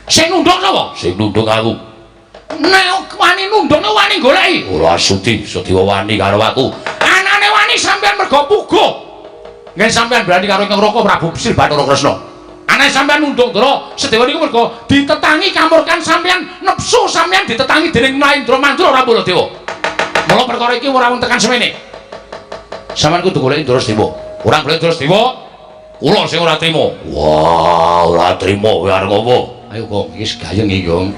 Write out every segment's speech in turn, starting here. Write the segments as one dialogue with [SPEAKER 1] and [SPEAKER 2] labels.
[SPEAKER 1] Sing nunduk sapa? Sing nunduk aku. Nek wani nunduk nek wani goleki. Ora sudi, Sadewa wani karo aku. Anane wani sampean mergo puguh. Nggih sampean berani karo Ingkang Raka Prabu Sri Bathara Kresna. Anane sampean nunduk Ndara Sadewa niku mergo ditetangi kamurkan sampean, nepsu sampean ditetangi dening Mahendra Mandura ora Baladewa. Mula perkara iki ora wong tekan semene. Sampeyan kudu goleki Ndara Sadewa. Ora golek Ndara Sadewa, kula sing ora trima. Wah, ora trima kowe arep ngopo? Ayo Gong, iki wis gayeng iki, Gong.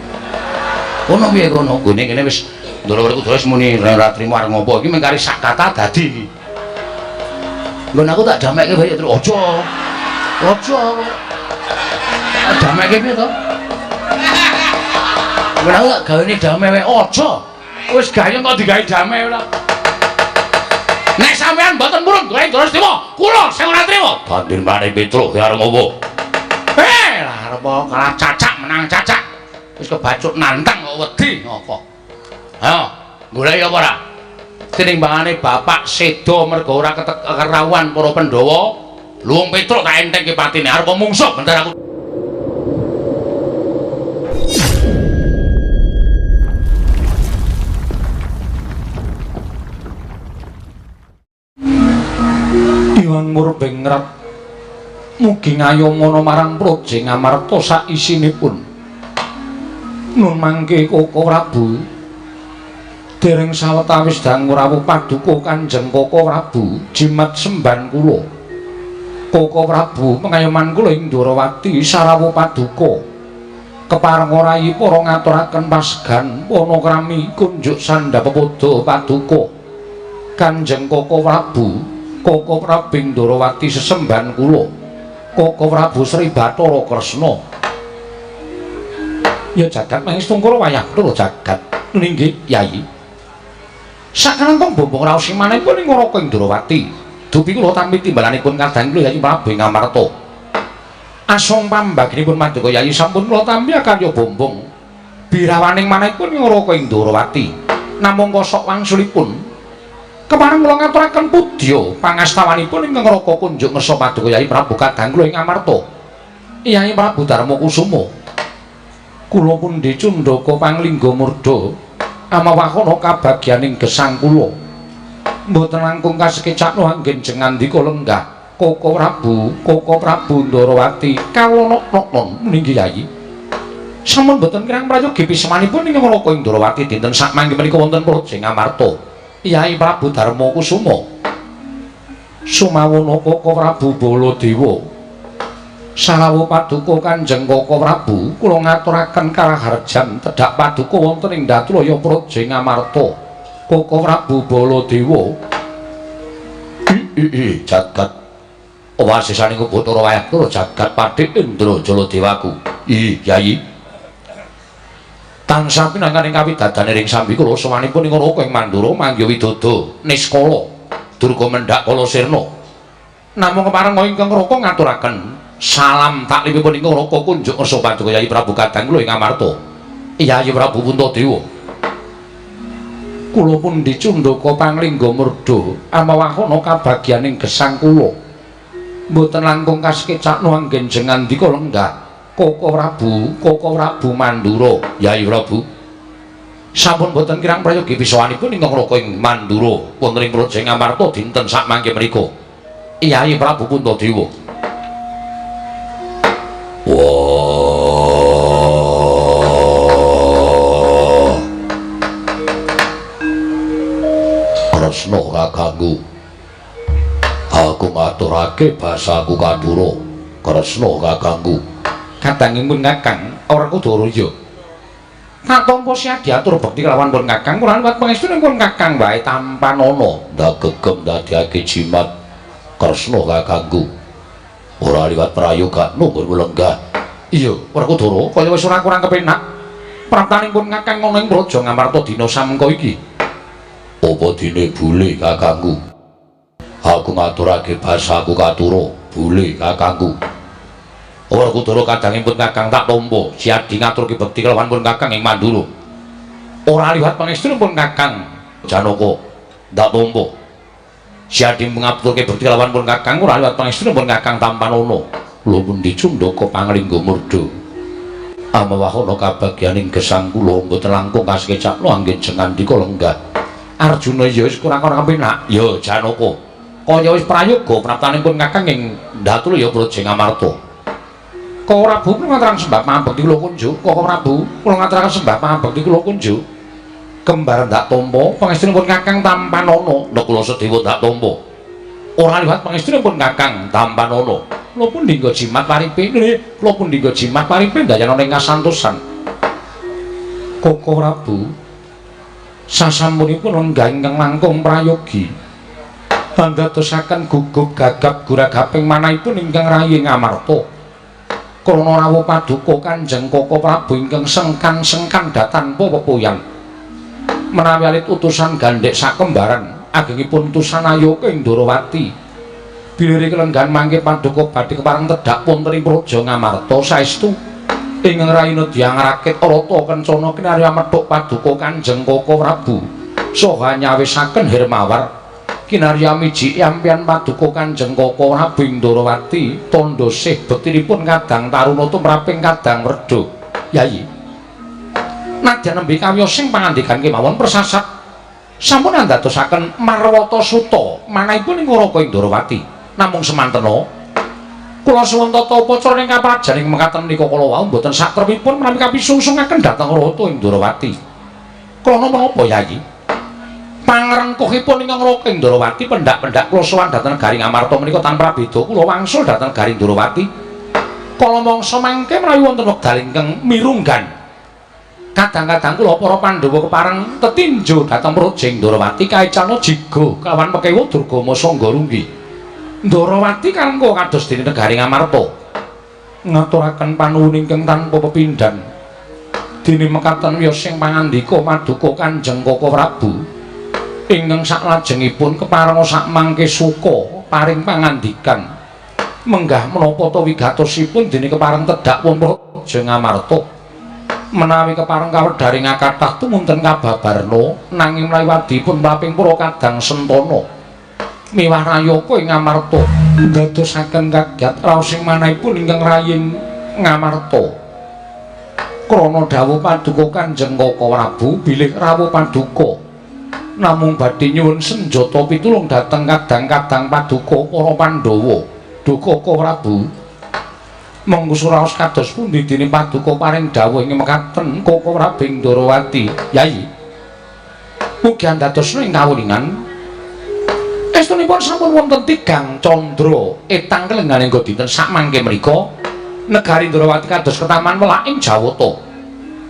[SPEAKER 1] Kono piye kono? Nggone kene wis Ndara Werkudara wis muni ora trima arep ngopo. Iki mung kari sak kata dadi iki. Nggon aku tak damekke wae terus aja. Aja. Damekke piye to? Nggon aku tak gawene dame wae aja. Wis gayeng kok digawe dame ora. Nek sampean mboten purun golek Ndara Sadewa, kula sing ora trima. Bandir maneh Petruk kowe arep ngopo? Lah arep kalah cacak menang cacak. Wis kebacut nantang kok wedi ngopo. Ayo, goleki apa ora? Tinimbangane bapak seda mergo ora kerawuhan para Pandhawa, luwung Petruk tak entengke patine arep mungsuh bentar aku. Iwang Murbengrat mugi ngayomana marang Praja Ngamarta saisinipun. Nun mangke Koko Prabu dereng sawetawis dangu rawuh paduka Kanjeng Koko Prabu jimat semban kula. Koko Prabu pengayoman kula ing Ndorowati sarawuh paduka. Kepareng rai para ngaturaken pasgan panakrami kunjuk sandha pepoda paduka. Kanjeng Koko Prabu, Koko Prabu ing Ndorowati sesemban kula. Koko Prabu Sri Bathara Kresna. Ya jagat mangestungkara wayah kula jagat. Ninggih Yayi. Sakalangkung bombong raos imanipun ing Raka ing Ndorowati. Dupi kula tampi timbalanipun kadang kula Yayi Prabu ing Amarta. Asung pambaginipun paduka Yayi sampun kula tampi akarya bombong. Birawaning manahipun ing Raka ing Ndorowati. Namung kosok wangsulipun kepareng kula ngaturaken pudya pangastawanipun ingkang Raka kunjuk ngersa paduka Yayi Prabu kadang kula ing Amarta. Yayi Prabu Darma Kusuma. Kula pundi cundaka panglingga murda amawakana kabagyaning gesang kula. Mboten langkung kasekecakno anggen jengandika lenggah Koko Prabu, Koko Prabu Ndorowati kalana-nana nggih Yayi. Sampun mboten kirang prayogi pisemanipun ingkang Raka ing Ndorowati dinten sakmangke menika wonten Praja Ngamarta. Yayi Prabu Darma Kusuma. Sumawana Koko Prabu Baladewa. Sarawuh paduka Kanjeng Koko Prabu kula ngaturaken karaharjan tedhak paduka wonten ing Datulaya Praja Ngamarta. Koko Prabu Baladewa. Jagat wasisaning Bathara wayah kula jagat Patih Indra Jaladewaku. Yayi. Tansah pinangkaning kawidadane ring sambi kula sowanipun ing Raka ing Mandura manggih widodo niskala durga mendhak kala sirna. Namung kepareng ingkang Raka ngaturaken salam taklimipun ingkang Raka kunjuk ngersa paduka Yayi Prabu kadang kula ing Amarta. Yayi Prabu Puntadewa. Kula pundi cundaka panglingga murda amawakana kabagyaning gesang kula. Mboten langkung kasekecakno anggen jengandika lenggah Koko Prabu, Koko Prabu Mandura. Yayi Prabu. Sampun boten kirang prayogi pisawanipun ingkang Raka ing Mandura wonten ing Praja Ngamarta dinten sakmangke menika. Yayi Prabu Puntadewa. Wah. Kresna kakangku. Aku ngaturake basaku kathura. Kresna kakangku. Kadangipun Kakang, ora Kudara ya. Tak tampa siadi atur bekti kelawan pun Kakang, kula liwat pangestunipun Kakang wae tampanana. Ndak gegem ndadekake jimat Kresna kakangku. Ora liwat prayoga nunggu lenggah. Iya, Werkudara kaya wis ora kurang kepenak. Praptaning pun Kakang ana ing Praja Ngamarta dina samengko iki. Apa dene bule kakangku? Aku ngaturake basaku kathura, bule kakangku. Werkudara kadangipun Kakang tak tampa siadi ngaturke bekti kelawan pun Kakang ing Mandura. Ora liwat pangestunipun Kakang Janaka ndak tampa. Siadi ngaturke bekti kelawan pun Kakang ora liwat pangestunipun Kakang tampanana. Lho pundi cundaka panglingga murda. Amawahana kabagyaning gesang kula mboten langkung kasekecapno anggen jengandika lenggah. Arjuna ya wis kurang-kurang penak. Ya Janaka. Kaya wis prayoga praptanipun Kakang ing Datulaya Praja Ngamarta. Koko Prabu kula ngaturaken sembah pamekti kula kunjuk. Koko Prabu kula ngaturaken sembah pamekti kula kunjuk. Kembar ndak tampa pangestunipun Kakang tampanana. Nakula Sadewa ndak tampa. Ora liwat pangestunipun Kakang tampanana. Kula pun dinggo jimat paripe. Nggih, kula pun dinggo jimat paripe ndayana ing kasantosan. Koko Prabu sasampunipun lenggah ingkang langkung prayogi andadosaken gugup gagap guragaping manahipun ingkang rayi Ngamarta. Krana rawuh paduka Kanjeng Koko Prabu ingkang sengkan-sengkan datanpa pepuyan. Menawi alit utusan gandhek sakembaran agengipun utusan Ayoka ing Ndorowati. Bilih kelenggahan mangke paduka badhe kepareng tedhak wonten ing Praja Ngamarta saestu ingkang rayi nedya ngrakit rata kencana kinarya methuk paduka Kanjeng Koko Prabu saha nyawisaken Hermawar kinarya miji ampian paduka Kanjeng Koko Prabu ing Ndorowati tandha sih bektinipun kadang taruna tumraping kadang werda. Yayi, nadyan nembe kawiyosing pangandikan kemawon persasat sampun andadosaken marwata suta manahipun ing Raka ing Ndorowati. Namung semantena kula suwun tata upacara ing kaprajan ing mekaten menika kala wau mboten satrepipun menawi kapisungsungaken dhateng Rata ing Ndorowati. Krana menapa Yayi? Pangrengkuhipun ingkang Raka ing Ndorowati pendak-pendak kula sowan dhateng negari Ngamarta menika tanpa prabeda kula wangsul dhateng negari Ndorowati. Kala mangsa mangke menawi wonten wekdal ingkang mirunggan kadang-kadang kula para Pandhawa kepareng tetinju dhateng Praja Ndorowati kaicana jiga kawan pekewa Durgama Sangga Runggi. Ndorowati karengkuh kados dene negari Ngamarta ngaturaken panuwun ingkang tanpa pepindhan. Dene mekaten wiyos sing pangandika paduka Kanjeng Koko Prabu ingkang saklajengipun keparenga sakmangke suka paring pangandikan menggah menapa ta wigatosipun dene kepareng tedhak wonten Praja Ngamarta. Menawi kepareng kawedharing kathah tumunten kababarna nanging menawi wadipun mlaping para kadang sentana miwah rayaka ing Ngamarta ndadosaken kaget raosing manahipun ingkang raying Ngamarta. Krana dawuh paduka Kanjeng Koko Prabu bilih rawuh paduka namung badhe nyuwun senjata pitulung dhateng kadang-kadang paduka para Pandhawa. Duh Koko Prabu, monggo suraos kados pundi dene paduka paring dawuh ing mekaten Koko Prabu ing Ndorowati. Yayi, mugi andadosna ing kawuningan estunipun sampun wonten tigang candra etang kelengganing dinten sakmangke menika negari Ndorowati kados ketaman welaking Jawata.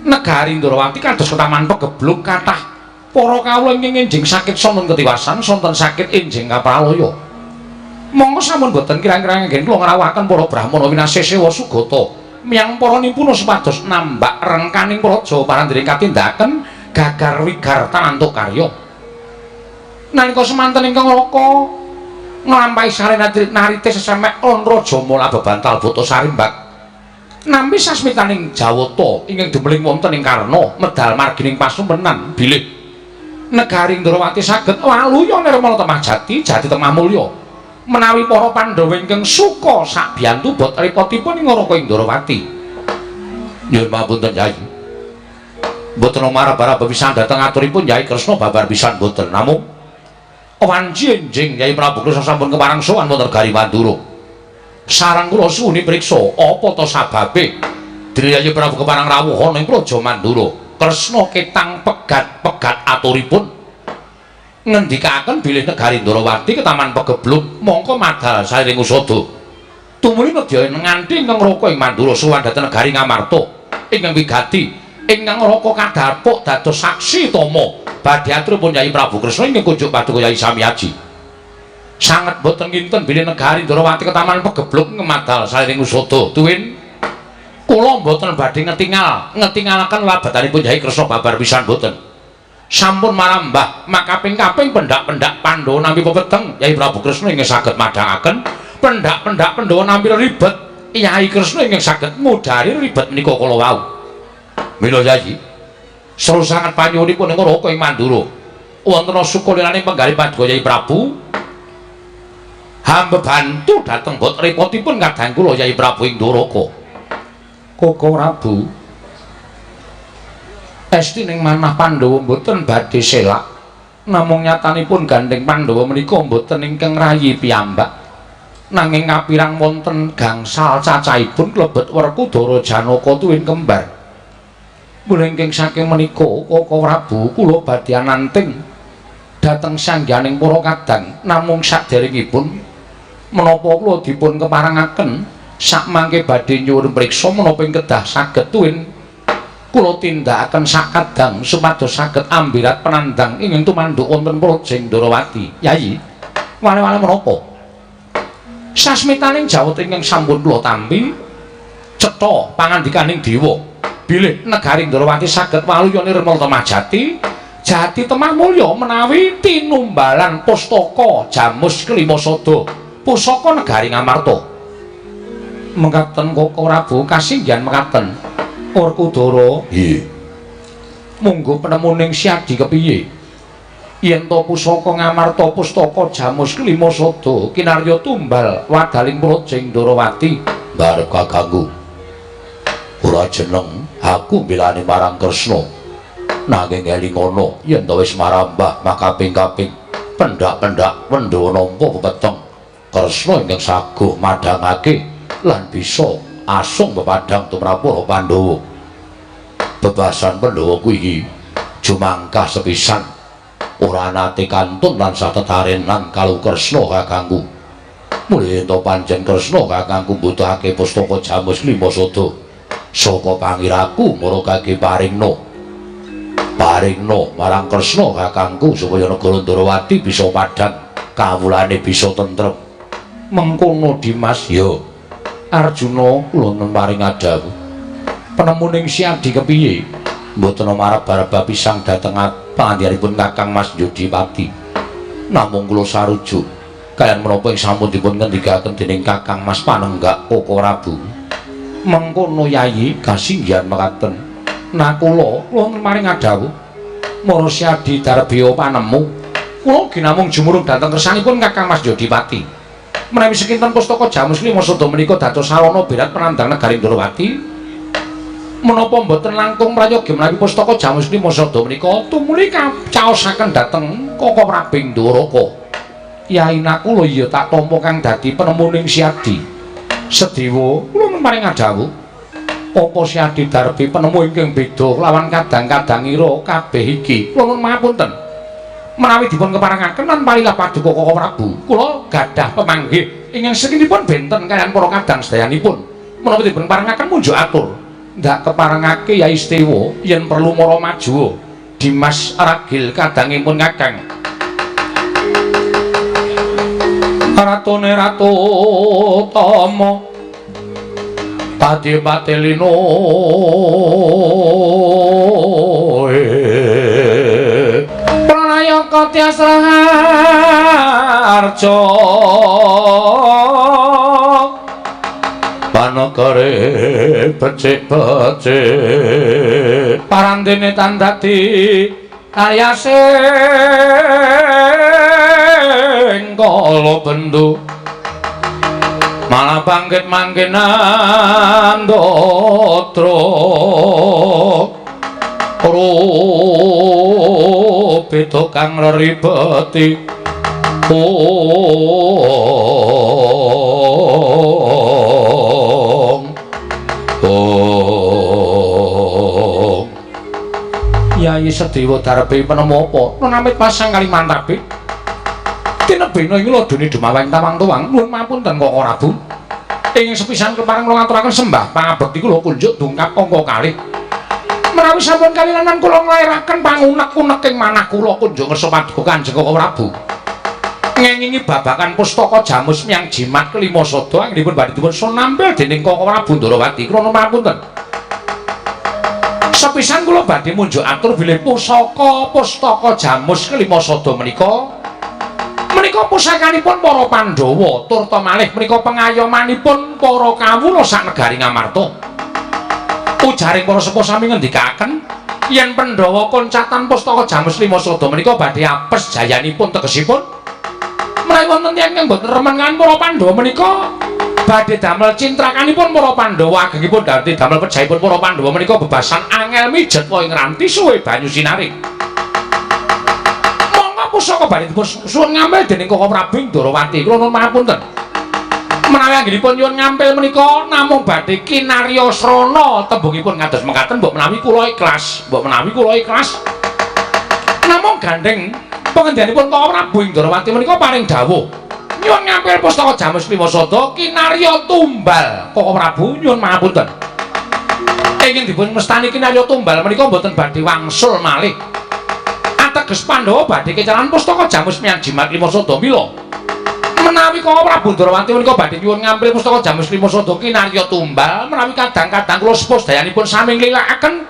[SPEAKER 1] Negari Ndorowati kados ketaman pegebluk kathah para kawula ingkang enjing sakit sonten ketiwasan sonten sakit enjing kapralaya. Monggo sampun boten kirang-kirang anggen kula ngrawuhaken para brahmana winasih sewa sugata miyang para nimpuna supados nambak rengkaning praja parandene katindakaken gagar wigar tanantuk karya. Nalika semanten ingkang Raka nglampahi sarena narite sesemek lan raja mula bebantal buta sarimbak nampi sasmitaning Jawata ingkang dumeling wonten ing Karna medal margining pasumpenan bilih negari Ndorowati saged waluya nirmala temah jati jati temah mulya menawi para Pandhawa ingkang suka sabiyantu bot repotipun ing Raka ing Ndorowati. Nyuwun pangapunten Yai, mboten marab-marab pisan dhateng aturipun Yai Kresna babar pisan mboten, namung wanci enjing Yai Prabu Kresna sampun kepareng sowan wonten negari Mandura. Sareng kula suwuni priksa apa ta sababe dene Yai Prabu kepareng rawuh ana ing Praja Mandura. Kresna ketang pegat-pegat aturipun ngendikaken bilih negari Ndorowati ketaman pegebluk mongko madal sairing usada. Tumuli nedya nganti ingkang Raka ing Mandura sowan dhateng negari Ngamarta ingkang wigati ingkang Raka kadhapuk dados saksi tama badhe aturipun Yai Prabu Kresna ingkang kunjuk paduka Yai Samyaji. Sanget boten kinten bilih negari Ndorowati ketaman pegebluk ngemadal sairing usada. Tuwin kula mboten badhe ngetingalaken labatanipun Yai Kresna babar pisan boten. Sampun marambah makaping-kaping pendak-pendak Pandhawa nampi pepeteng Yai Prabu Kresna ingkang saged madhangaken pendak-pendak Pandhawa nampi ribet Yai Kresna ingkang saged mudhari ribet menika kala wau. Mila Yai, seru sanget panyuwunipun ing Raka ing Mandura wonten sukaliraning penggalih paduka Yai Prabu hamba bantu dhateng bot repotipun kadang kula Yai Prabu ing Ndoraka. Koko Prabu, Esti ning manah Pandhawa mboten badhe selak. Namung nyatanipun gandeng Pandhawa menika mboten ingkang rayi piyambak. Nanging kapirang wonten gangsal cacahipun klebet Werkudara, Janaka tuwin kembar. Mula ingkang saking menika Kaka Prabu kula badhe ananting dhateng sangganing para kadang. Namung saderengipun menapa kula dipun keparengaken sakmangke badhe nyuwun priksa menapa ing kedah saged tuwin kula tindakaken sakadang supados saged ambirat penandang ingkang tumanduk wonten Praja Ndrawati. Yayi, wale-wale menapa? Sasmitaning jawet ingkang sampun kula tampi cetha pangandikaning dewa bilih negari Ndrawati saged waluya nirmala temah jati, jati temah mulya menawi tinumbalan pustaka Jamus Kelima Sada, pusaka negari Ngamarta. Mekaten Kaka Prabu, kasinggihan mekaten. Werkudara, nggih. Monggo penemuning Siadi kepiye? Yen to pusaka Ngamarta pustaka Jamus Kelima Sada kinarya tumbal wadaling Praja Ndrawati. Barep kakangku. Ora jeneng aku mbelani marang Kresna. Nanging elingono yen to wis marambah makaping-kaping pendak-pendak Pandhawa nampa pepeteng Kresna ingkang saguh madhangake lan bisa asung pepadang tumrap para Pandhawa. Bebasan Pandhawa kuwi iki jumangkah sepisan ora nate kantun lan satetarenan kalau Kresna kakangku. Mulih yen to pancen Kresna kakangku mbutuhake pustaka Jamus Lima Sada saka pangiraku mara kage paringna. Paringna marang Kresna kakangku supaya negara Ndrawati bisa padhang, kawulane bisa tentrem. Mengkono Dimas, ya. Arjuna kula paring adhawuh. Penemuning Siadi kepiye? Mboten marep baraba pisang dhateng pangandikanipun Kakang Mas Yudipati. Namung kula sarujuk kaliyan menapa ing sampun dipun ngendikaken dening Kakang Mas Panenggak Kaka Prabu. Mengkono Yayi, kasinggihan mekaten. Nah kula paring adhawuh. Mara Siadi darbeya panemu. Kula ugi namung jumurung dhateng kersanipun Kakang Mas Yudipati. Menawi sekinten pustaka Jamus Lima Sada menika dados sarana berat penandang negari Ndrawati, menapa mboten langkung prayogi menawi pustaka Jamus Lima Sada menika tumuli kacaosaken dhateng Kaka Prabu Ndoraka. Yai Nakula iya tak tampa kang dadi penemuning Siadi. Sedewa kula paring adhawuh. Apa Siadi darbi penemu ingkang beda lawan kadang-kadangira kabeh iki? Kula nuwun pangapunten. Menawi dipun keparengaken lan palilah paduka Kaka Prabu, kula gadah pemanggih ingkang sekinipun benten kaliyan para kadang sedayanipun. Menawi dipun parengaken munjuk atur. Ndak keparengake Yai Sedewa yen perlu mara maju. Dimas ragil kadangipun Kakang. Ratune Ratu Tama Tadi patelino Pranayaka Tyas Raharja Panegare becik-becik parandene tan dadi karyasing kala bendu malah bangkit mangkenan ndatra beda kang reribeti ong ong Yai Sedewa darbe penemu apa nunamit pasang Kalimantabe tinebena ing ladune dumaweng tawang tuwang. Nuwun mapunten Kaka Prabu, ing sepisan kepareng kula ngaturaken sembah pangabekti kula kunjuk dungkap angka kalih. Menawi sampun kalilanan kula nglairaken pangunek-uneking manah kula kunjuk ngersa paduka Kanjeng Kaka Prabu ngengingi babakan pustaka Jamus Miang Jimat Kelima Sada anggenipun badhe dipun sunampil dening Kaka Prabu Ndrawati. Kula nuwun pangapunten. Sepisan kula badhe munjuk atur bilih pusaka pustaka Jamus Kelima Sada menika menika pusakanipun para Pandhawa turta malih menika pengayomanipun para kawula sak negari Ngamarta. Ujaring para sepuh sami ngendikaken yen Pandhawa koncatan pustaka Jamus Lima Sada menika badhe apes jayanipun, tegesipun menawi wonten tiyang ingkang boten remen kan para Pandhawa menika Badhe damel cintrakanipun para Pandhawa agengipun dadi damel pejahipun para Pandhawa menika bebasan angel mijet ing ranti suwe banyu sinari. Monggo pusaka badhe dipun suwun ngambil dening Koko Prabu Ndorowati. Kula nuwun pangapunten. Menawi anggenipun nyuwun ngampil menika namung badhe kinarya srana tembungipun ngados mekaten mbok menawi kula ikhlas, mbok menawi kula ikhlas. Namung gandeng pengendianipun Koko Prabu Ndorowati menika paring dawuh nyuwun ngampil pustaka Jamus Lima Sada kinarya tumbal. Koko Prabu nyuwun pangapunten. Ingin dipun mestani kinarya tumbal menika mboten badhe wangsul malih. Ateges Pandhawa badhe kecalan pustaka Jamus miyang Jimat Lima Sada mila. Menawi Koko Prabu Ndorowati menika badhe nyuwun ngampil pustaka Jamus Lima Sada kinarya tumbal menawi kadang-kadang kula sepuh sedayanipun sami nglilakaken.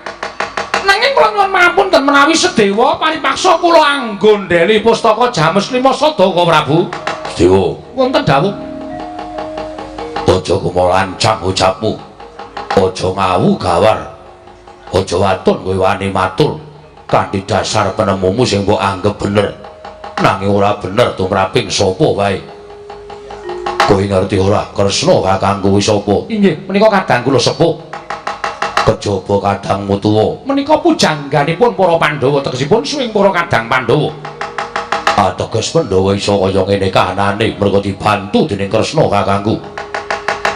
[SPEAKER 1] Nanging kula nyuwun pangapunten menawi sedewa paripaksa kula anggondheli pustaka Jamus Lima Sada Koko Prabu. Sedewa, wonten dawuh.
[SPEAKER 2] Aja kumalancang ucapmu. Aja ngawu gawar. Aja waton kowe wani matur kanthi dasar penemumu sing mbok anggep bener. Nanging ora bener tumraping sapa wae. Kowe ngerti ora Kresna kakangku kuwi sapa?
[SPEAKER 1] Inggih, menika kadang kula sepuh.
[SPEAKER 2] Kejaba kadangmu tuwa.
[SPEAKER 1] Menika pujangganipun para Pandhawa, tegesipun suwing para kadang Pandhawa.
[SPEAKER 2] Ateges Pandhawa iso kaya ngene kahanane merga dibantu dening Kresna kakangku.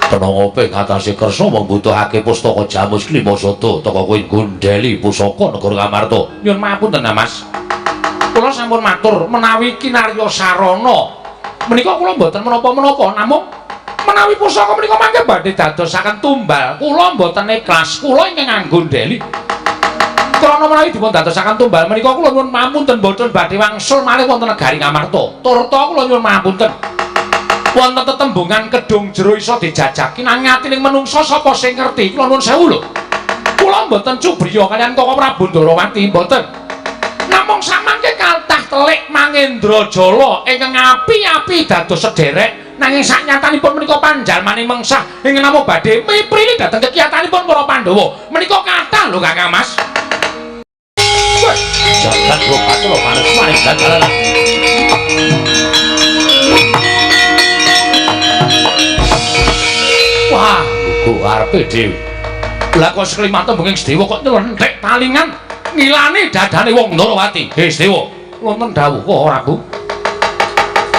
[SPEAKER 2] Tenang ope ngatasé Kresna mbutuhake pustaka Jamus Lima Sada teka kowe nggondheli pusaka negara Ngamarta.
[SPEAKER 1] Nyuwun pangapunten Mas. Kula sampun matur menawi kinarya sarana menika kula mboten menapa-menapa, namung menawi pusaka menika mangke badhe dadosaken tumbal kula mboten ikhlas, kula ingkang nggondheli. Krana menawi dipun dadosaken tumbal menika kula nyuwun pangapunten mboten badhe wangsul malih wonten negari Ngamarta. Turta kula nyuwun pangapunten. Wonten tetembungan kedung jero iso dijajaki nanging atining menungsa sapa sing ngerti? Kula nuwun sewu lho. Kula mboten cubriya kaliyan Koko Prabu Ndorowati mboten. Namung samangke kathah telik Mangendrajala ingkang api-api dados sederek nanging saknyatanipun menika panjalmaning mengsah ingkang namung badhe miprili dhateng kekiyatanipun para Pandhawa. Menika kathah lho Kakang Mas.
[SPEAKER 2] Jagat Rupatula manus manis dalan.
[SPEAKER 1] Wah, gugu arepe dhewe. Lah kok seklimat tembunging Sedewa kok nylenthik talingan ngilani dadane wong Ndorowati. He Sedewa, wonten dawuh kok ora, Bu?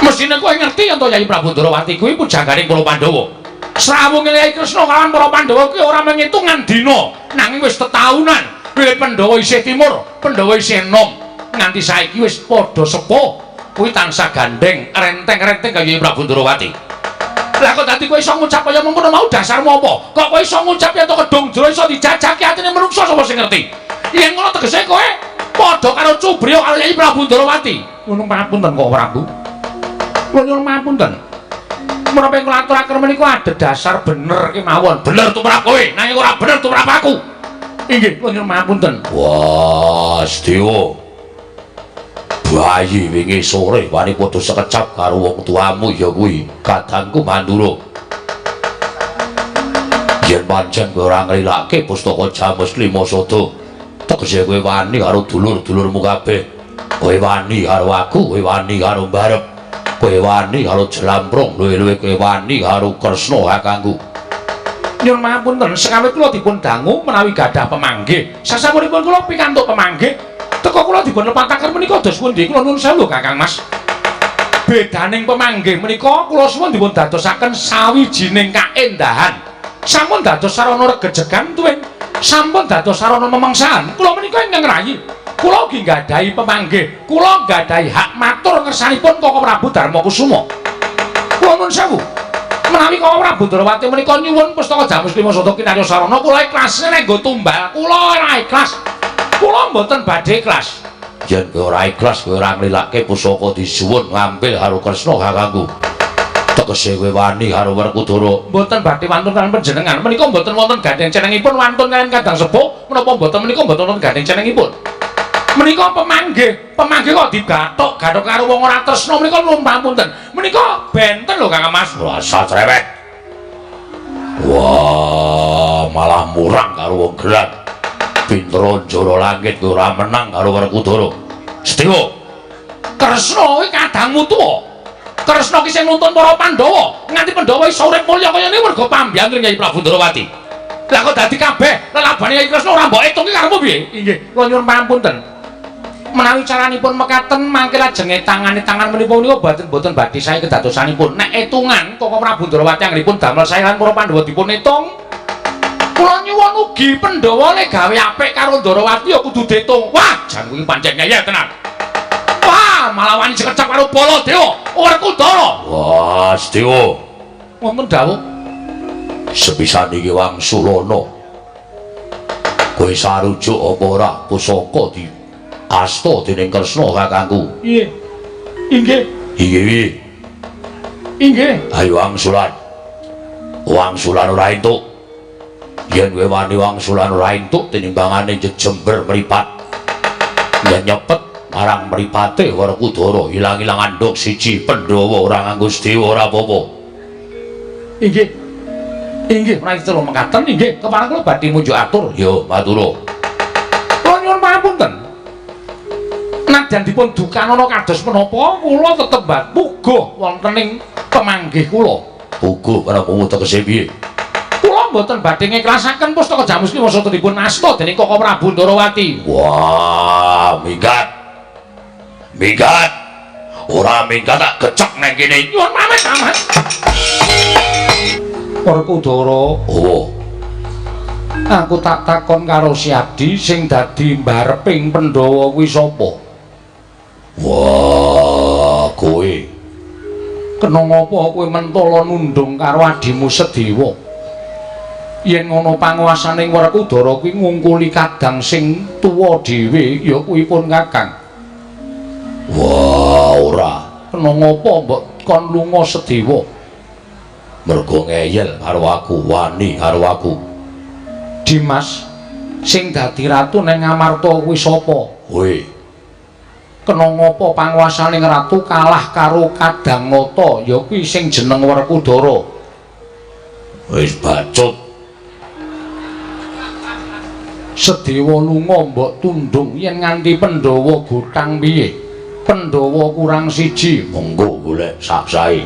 [SPEAKER 1] Mesthine kowe ngerti yen to Yayi Prabu Ndorowati kuwi pujangganing para Pandhawa. Srawunge Yayi Kresna kalawan para Pandhawa kuwi ora mengitungan dina, nanging wis tetaunan. Wiwit Pandhawa isih timur, Pandhawa isih enom, nganti saiki wis padha sepuh, kuwi tansah gandeng, renteng-renteng kaya Yayi Prabu Ndorowati. Lah kok dadi kowe iso ngucap kaya mengkono mau dasarmu apa? Kok kowe iso ngucap yen to kedung jero iso dijajaki atine menungsa sapa sing ngerti? Yen ngono tegese kowe padha karo cubriya karo Yayi Prabu Ndorowati. Ngono pangapunten kok Prabu. Kula nyuwun pangapunten. Menapa ing kula aturaken menika adhedhasar bener kemawon. Bener tumrap kowe, nanging ora bener tumrap aku. Inggih, kula nyuwun pangapunten.
[SPEAKER 2] Wah, Sedewa. Bayi wingi sore wani padha sekecap karo wong tuamu ya kuwi, kadangku Mandura. Yen pancen kowe ora nglilake pustaka Jamus Lima Sada, tegese kowe wani karo dulur-dulurmu kabeh. Kowe wani karo aku, kowe wani karo Mbarep, kowe wani karo Jlamprong, luwe-luwe kowe wani karo Kresna kakangku.
[SPEAKER 1] Nyuwun pangapunten, sekawit kula dipun dangu menawi gadah pemanggih. Sasampunipun kula pikantuk pemanggih, teka kula dipun lepataken menika dos pundi? Kula nuwun sewu Kakang Mas. Bedaning pemanggih menika kula suwun dipun dadosaken sawijining kaendahan. Sampun dados sarana regejegan tuwin, sampun dados sarana memengsahan. Kula menika ingkang ngrayi. Kula ugi nggadahi pemanggih, kula nggadahi hak matur ngersanipun Koko Prabu Darmakusuma. Kula nuwun sewu. Menawi Koko Prabu Ndorowati menika nyuwun pustaka Jamus Lima Sada kinarya sarana, kula ikhlas nek nggo tumbal, kula ora ikhlas. Kula mboten badhe ikhlas.
[SPEAKER 2] Yen kowe ora ikhlas, kowe ora nglilake pusaka disuwun ngambil karo Kresna kakangku. Tegese kowe wani karo Werkudara.
[SPEAKER 1] Mboten badhe wantun kaliyan panjenengan. Menika mboten wonten gandeng cenengipun wantun kaliyan kadang sepuh, menapa mboten menika mboten wonten gandeng cenengipun. Menika pemanggih, pemanggih kok digathuk-gathuk karo wong ora tresna menika nuwun pangapunten. Menika benten lho Kakang Mas.
[SPEAKER 2] Rasa cerewet. Wah, malah murang karo wong gerak. Pinter njara langit kowe ora menang karo Werkudara. Sedewa.
[SPEAKER 1] Kresna kuwi kadangmu tuwa. Kresna ki sing nuntun para Pandhawa, nganti Pandhawa iso urip mulya kaya ngene mergo pambiyantu Kyai Prabu Ndrawati. Lah kok dadi kabeh lelabane Kyai Kresna ora mbok etung ki karepmu piye? Inggih, kula nyuwun pangapunten. Menawi caranipun mekaten mangke lajeng tangane tangan menapa menika boten badhe sae kedadosanipun. Nek etungan Koko Prabu Ndrawati anggenipun damel sae lan para Pandhawa dipun etung. Kula nyuwun ugi Pandhawa le gawe apik karo Ndrawati ya kudu diitung. Wah, jan kuwi pancen ngeyel tenan. Wah, malah wani sekecap karo Baladewa, Werkudara.
[SPEAKER 2] Wah, Sedewa.
[SPEAKER 1] Wonten dawuh.
[SPEAKER 2] Sepisan iki wangsulana. Kowe sarujuk apa ora pusaka di asta dening Kresna kakangku?
[SPEAKER 1] Nggih. Inggih.
[SPEAKER 2] Inggih.
[SPEAKER 1] Inggih.
[SPEAKER 2] Ayo wangsulan. Wangsulan ora entuk. Yen kowe wani wangsulan ora entuk tinimbangane jejember mripat. Yen nyepet marang mripate Werkudara ilang-ilang andhuk siji Pandhawa ora nganggo Sedewa ora apa-apa.
[SPEAKER 1] Inggih. Inggih, menawi kula mekaten inggih kepareng kula badhe munjuk atur.
[SPEAKER 2] Yo, matur.
[SPEAKER 1] Kula nyuwun pangapunten. Nadyan dipun dukanana kados menapa, kula tetep puguh wonten ing pemanggih kula.
[SPEAKER 2] Puguh pramu tegese piye?
[SPEAKER 1] Kula mboten badhe ngiklasaken pustaka Jamus Lima Sata dipun asta dening Koko Prabu Ndrawati.
[SPEAKER 2] Wah, minggat. Minggat. Ora minggat tak gecek nang kene.
[SPEAKER 1] Nyuwun pamit, Amat. Werkudara,
[SPEAKER 2] oh.
[SPEAKER 1] Aku tak takon karo si Adi sing dadi mbareping Pandhawa kuwi sapa?
[SPEAKER 2] Wah, kowe.
[SPEAKER 1] Kena ngapa kowe mentala nundung karo adimu Sedewa? Yen ngono panguwasaning Werkudara kuwi ngungkuli kadang sing tuwa dhewe ya kuwi pun Kakang.
[SPEAKER 2] Wah, ora.
[SPEAKER 1] Kena ngapa mbok kon lunga Sedewa?
[SPEAKER 2] Mergo ngeyel karo aku, wani karo aku.
[SPEAKER 1] Dimas sing dadi ratu ning Ngamarta kuwi sapa?
[SPEAKER 2] Kowe.
[SPEAKER 1] Kena ngapa panguwasaning ratu kalah karo Kadang Nata ya kuwi sing jeneng Werkudara.
[SPEAKER 2] Wis bacut.
[SPEAKER 1] Sedewa lunga mbok tundung yen nganti Pandhawa gotang piye? Pandhawa kurang siji,
[SPEAKER 2] monggo golek saksae.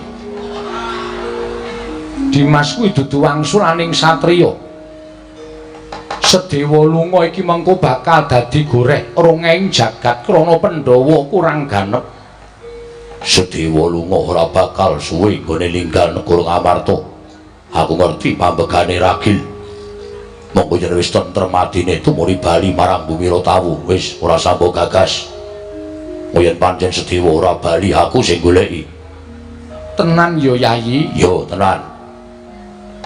[SPEAKER 1] Dimas kuwi dudu wangsulaning satriya. Sedewa lunga iki mengko bakal dadi goreh rongeng jagat krana Pandhawa kurang ganep.
[SPEAKER 2] Sedewa lunga ora bakal suwe nggone ninggal negara Ngamarta. Aku ngerti pambegane ragil. Monggo yen wis tentrem atine tumuri bali marang Bumi Rotawu, wis ora sambo gagas. Yen pancen Sedewa ora bali aku sing goleki.
[SPEAKER 1] Tenan ya Yayi?
[SPEAKER 2] Yo tenan.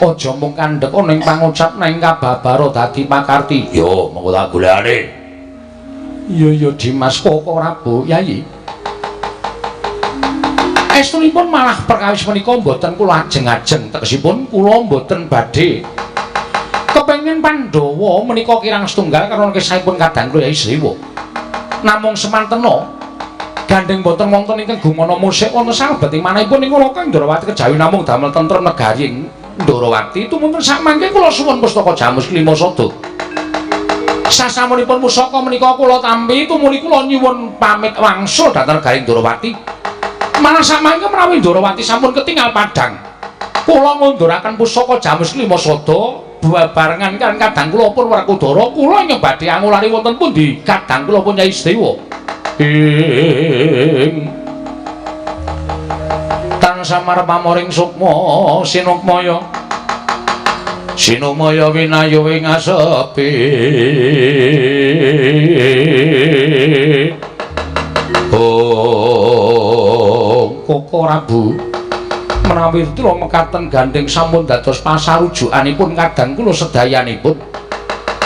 [SPEAKER 1] Aja mung kandhek ana ing pangucap nang kababara dadi pakarti.
[SPEAKER 2] Yo, monggo tak golekane.
[SPEAKER 1] Iya ya Dimas Koko Prabu Yayi. Estunipun malah perkawis menika mboten kula ajeng-ajeng, tegesipun kula mboten badhe kepengin Pandhawa menika kirang setunggal karena kisahipun kadang kula Yayi Sedewa. Namung semantena gandeng mboten wonten ingkang gumana musik wonten salebeting manahipun ing Loka Ndrawati kejawi namung damel tentrem negari Ndrawati tumunten sakmangke kula suwun pustaka Jamus Klima Sada. Sasampunipun pusaka menika kula tampi tumuli kula nyuwun pamit wangsul dhateng negari Ndrawati. Malah sakmangke menawi Ndrawati sampun ketingal padhang, kula ngunduraken pusaka Jamus Klima Sada bebarengan kaliyan kadang kula pun Werkudara kula ingkang badhe angulari wonten pundi kadang kula pun Yai Sedewa. Ing tansah marep pamoring sukma sinukmaya sinukmaya winayu ing asepi. Oh Koko Prabu menawi kula mekaten gandeng sampun dados pasarujukanipun kadang kula sedayanipun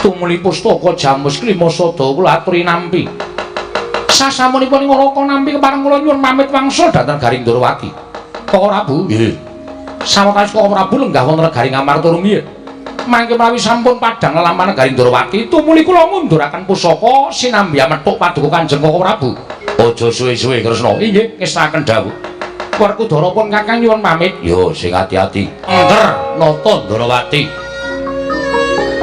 [SPEAKER 1] tumuli pustaka Jamus Klima Sada kula aturi nampi. Sasampunipun Waraka nampi kepareng kula nyuwun pamit wangsul dhateng Garing Ndrawati. Koko Prabu?
[SPEAKER 2] Nggih.
[SPEAKER 1] Sawetawis Koko Prabu lenggah wonten negari Ngamarta rumiyin. Mangke menawi sampun padhang lelampahan negari Ndrawati, tumuli kula ngunduraken pusaka sinambi amethuk paduka Kanjeng Koko Prabu.
[SPEAKER 2] Aja suwe-suwe Kresna.
[SPEAKER 1] Inggih, ngestakaken dawuh. Werkudara pun kakang nyuwun pamit.
[SPEAKER 2] Yo sing ati-ati.
[SPEAKER 1] Nger nata Ndrawati.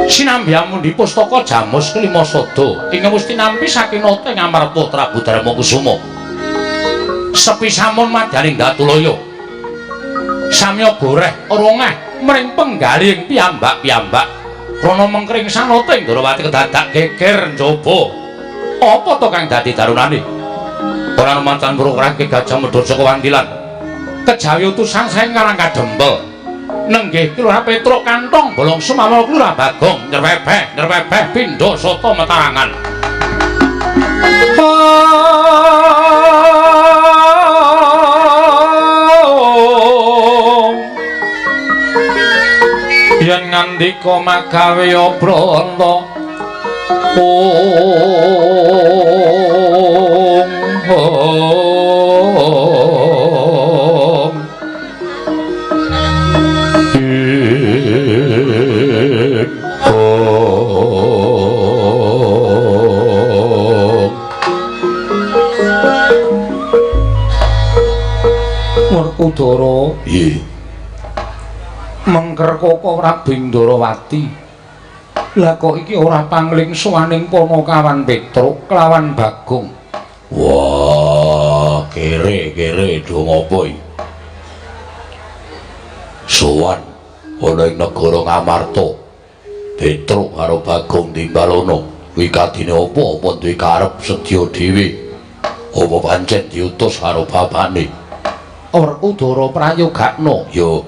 [SPEAKER 1] Sinambi amundi pustaka Jamus Klima Sada ingkang mesti nampi saking nata ing Amarta Prabu Darma Kusuma. Sepi samun madyaning Datulaya. Samya goreh rongeh mring penggalih piyambak-piyambak. Rana mengkring sanata ing Ndrawati kedadak geger njaba. Apa to kang dadi darunane? Ora macan purokrake Gajah Mada saka Wantilan. Kejawi utusan saking Karang Kadempel. Nenggih Kelurahan Petruk kantong bolong sumama Kelurahan Bagong nyerwebeh nyerwebeh pindha sata metarangan. Yen ngandika magawe obranta om Werkudara.
[SPEAKER 2] Nggih.
[SPEAKER 1] Mengker Koko Prabu Ndrawati. Lah kok iki ora pangling sowaning Panakawan Petruk kelawan Bagong.
[SPEAKER 2] Wah, kere-kere do ngopo iki? Sowan ana ing negara Ngamarta. Petruk karo Bagong timbalono. Kuwi kadine apa? Apa duwe karep sedya dhewe? Apa pancen diutus karo bapakne?
[SPEAKER 1] Werkudara prayogakna.
[SPEAKER 2] Ya.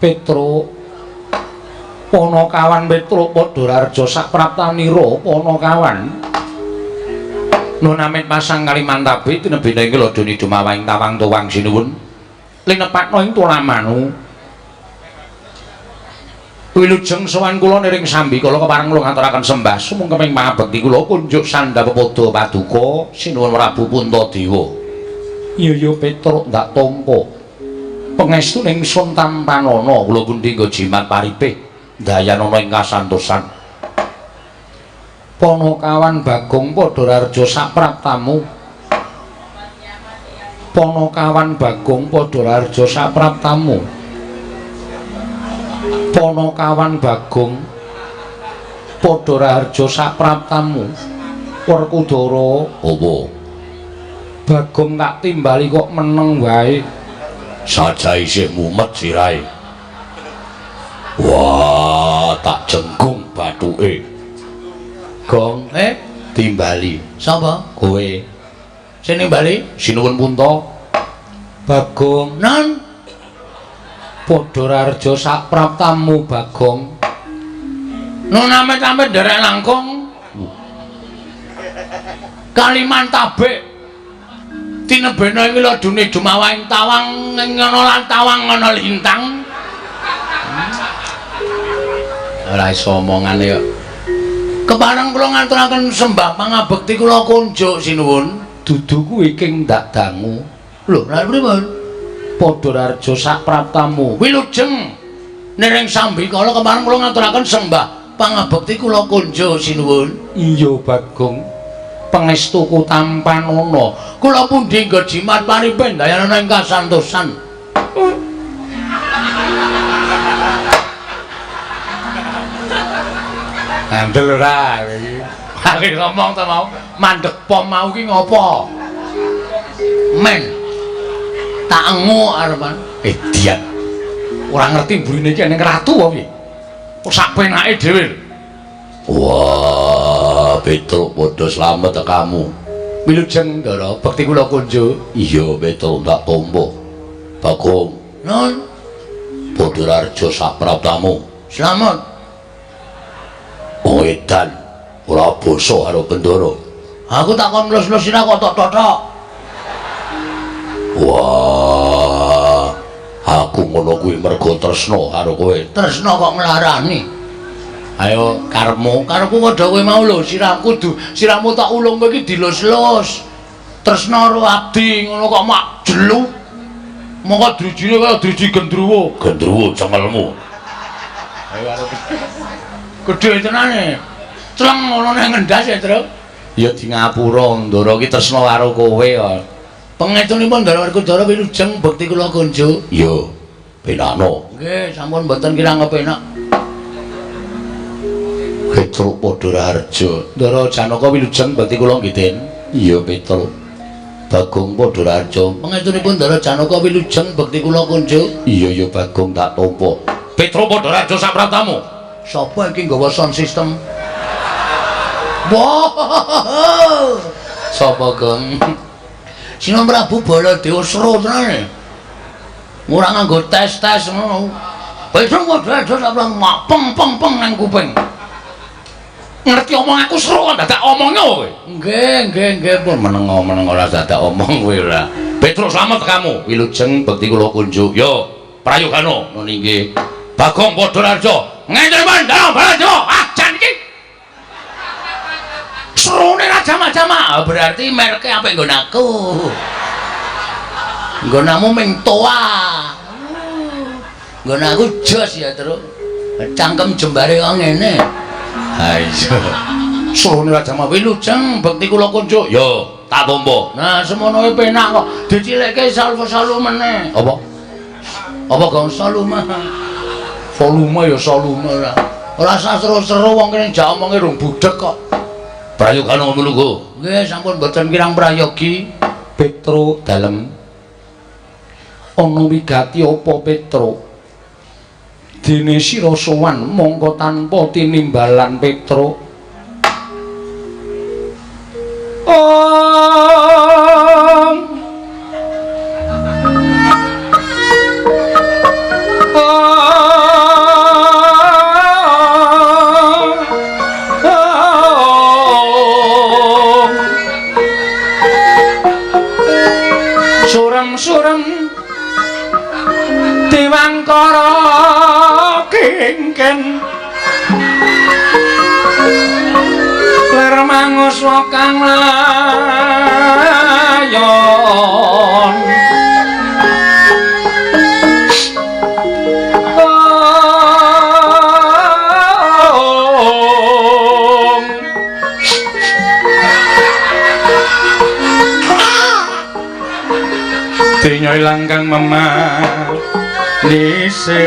[SPEAKER 1] Petruk Panakawan Petruk padha raharja sapraptanira Panakawan. Nun amit pasang Kalimantabe tinebene ing lodoni dumawahing tawang tuwang sinuwun linepakna ing tulamanu. Wilujeng sowan kula niring sambikala kepareng kula ngaturaken sembah sumungkeming pangabekti kula kunjuk sandha pepadha paduka sinuwun Prabu Puntadewa. Iya ya Petruk ndak tampa. Pangestuning sun tampanana kula pundi nggo jimat paripih dayanana ing kasantosan. Panakawan Bagong padha raharja sapraptamu. Panakawan Bagong padha raharja sapraptamu. Panakawan Bagong padha raharja sapraptamu. Werkudara.
[SPEAKER 2] Apa?
[SPEAKER 1] Bagong tak timbali kok meneng wae.
[SPEAKER 2] Saja isih mumet sirahe. Wah, tak jenggung bathuke.
[SPEAKER 1] Gong,
[SPEAKER 2] timbali.
[SPEAKER 1] Sapa?
[SPEAKER 2] Kowe.
[SPEAKER 1] Sing nimbali?
[SPEAKER 2] Sinuwun Punta.
[SPEAKER 1] Bagong,
[SPEAKER 2] nan
[SPEAKER 1] padha raharja sapraptamu Bagong.
[SPEAKER 2] Nun amit-amit nderek langkung. Kalimantabe. Tinebena ing lodune dumawahing tawang ngono lan tawang ngono lintang. Ora iso omongane kok. Kepareng kula ngaturaken sembah pangabekti kula kunjuk sinuwun.
[SPEAKER 1] Dudu kuwi king ndak dangu.
[SPEAKER 2] Lho, lha pripun?
[SPEAKER 1] Padha raharja sapraptamu.
[SPEAKER 2] Wilujeng niring sambikala kepareng kula ngaturaken sembah pangabekti kula kunjuk sinuwun.
[SPEAKER 1] Iya Bagong. Pangestuku tampanana.
[SPEAKER 2] Kula pundi nggo jimat paripih dayanana ing kasantosan.
[SPEAKER 1] Andel ora iki.
[SPEAKER 2] Mari ngomong to mau, mandek pom mau ki ngopo? Men. Tak engu arepan.
[SPEAKER 1] Edian. Ora ngerti mburine iki ning ratu apa piye? Kok sak penake dhewe lho.
[SPEAKER 2] Wah, Petruk padha slamet kamu.
[SPEAKER 1] Wilujeng Ndara, bekti kula kunjuk.
[SPEAKER 2] Iya, Petruk tak tampa. Bagong,
[SPEAKER 1] nun
[SPEAKER 2] padha raharja sapraptamu.
[SPEAKER 1] Slamet.
[SPEAKER 2] Wong edan ora basa karo Bendara.
[SPEAKER 1] Aku tak kon nglus-nglus sira kok tok totok.
[SPEAKER 2] Wah, aku ngono kuwi mergo tresna karo kowe.
[SPEAKER 1] Tresna kok nglarani. Ayo karepmu, karepku padha kowe mau lho, sirahku sirahmu tak ulung kowe iki dilus-lus. Tresna karo abdi ngono kok mak jelu. Mongko drijine kaya driji gendruwo.
[SPEAKER 2] Gendruwo cengelmu.
[SPEAKER 1] Ayo karo gedhe tenane. Cleng ngono nang ngendas ya, Truk. Ya di ngapura Ndara iki tresna karo kowe kok. Pangestunipun Ndara Werkudara wilujeng bekti kula kunjuk.
[SPEAKER 2] Iya, penakno.
[SPEAKER 1] Nggih, sampun mboten kirang kepenak.
[SPEAKER 2] Petruk padha raharja.
[SPEAKER 1] Ndara Janaka wilujeng bekti kula nggih, Den.
[SPEAKER 2] Iya, Petruk. Bagong Padhararja. Pangestunipun Ndara Janaka wilujeng bekti kula kunjuk.
[SPEAKER 1] Iya ya Bagong tak tampa. Petro Padhararja sapratamu.
[SPEAKER 2] Sapa iki nggawa sound system? Wah. Sapa, Gong? Sinuwun Prabu Baladewa seru tenan. Ora nganggo tes-tes ngono. Petro Padhararja sapratamu peng peng peng nang kuping.
[SPEAKER 1] Ngerti omong aku seru kok dadak omongnya kowe.
[SPEAKER 2] Nggih, nggih, nggih pun meneng-meneng ora dadak omong kowe ora.
[SPEAKER 1] Petro slamet kamu.
[SPEAKER 2] Wilujeng bekti kula kunjuk.
[SPEAKER 1] Yo, prayogano.
[SPEAKER 2] Nun inggih.
[SPEAKER 1] Bagong Padhararja. Ngene Ndara Baladewa. Ah, jan iki. Serune ra
[SPEAKER 2] jama-jama. Berarti merke apik nggon aku. Nggonamu ming toa. Nggon aku jos ya, Truk. Cangkem jembare kok ngene.
[SPEAKER 1] Ha iya. Serune Raja Mawi
[SPEAKER 2] wilujeng bekti kula kunjuk.
[SPEAKER 1] Yo, tak tampa.
[SPEAKER 2] Nah, semono e penak kok. Dicilikke salvo meneh.
[SPEAKER 1] Apa?
[SPEAKER 2] Apa gong volume?
[SPEAKER 1] Volume ya volume
[SPEAKER 2] ora. Ora usah seru-seru wong kene jak omonge rung budhek kok.
[SPEAKER 1] Prayogana ngono lho.
[SPEAKER 2] Nggih, sampun mboten kirang prayogi.
[SPEAKER 1] Petro dalem. Ana wigati apa Petro? Dene sira sowan mongko tanpa tinimbalan Petro. Om. Om. Surem-surem Dewangkara kengken ler manguswa kang layon. Om. Dinya ilang kang memah nise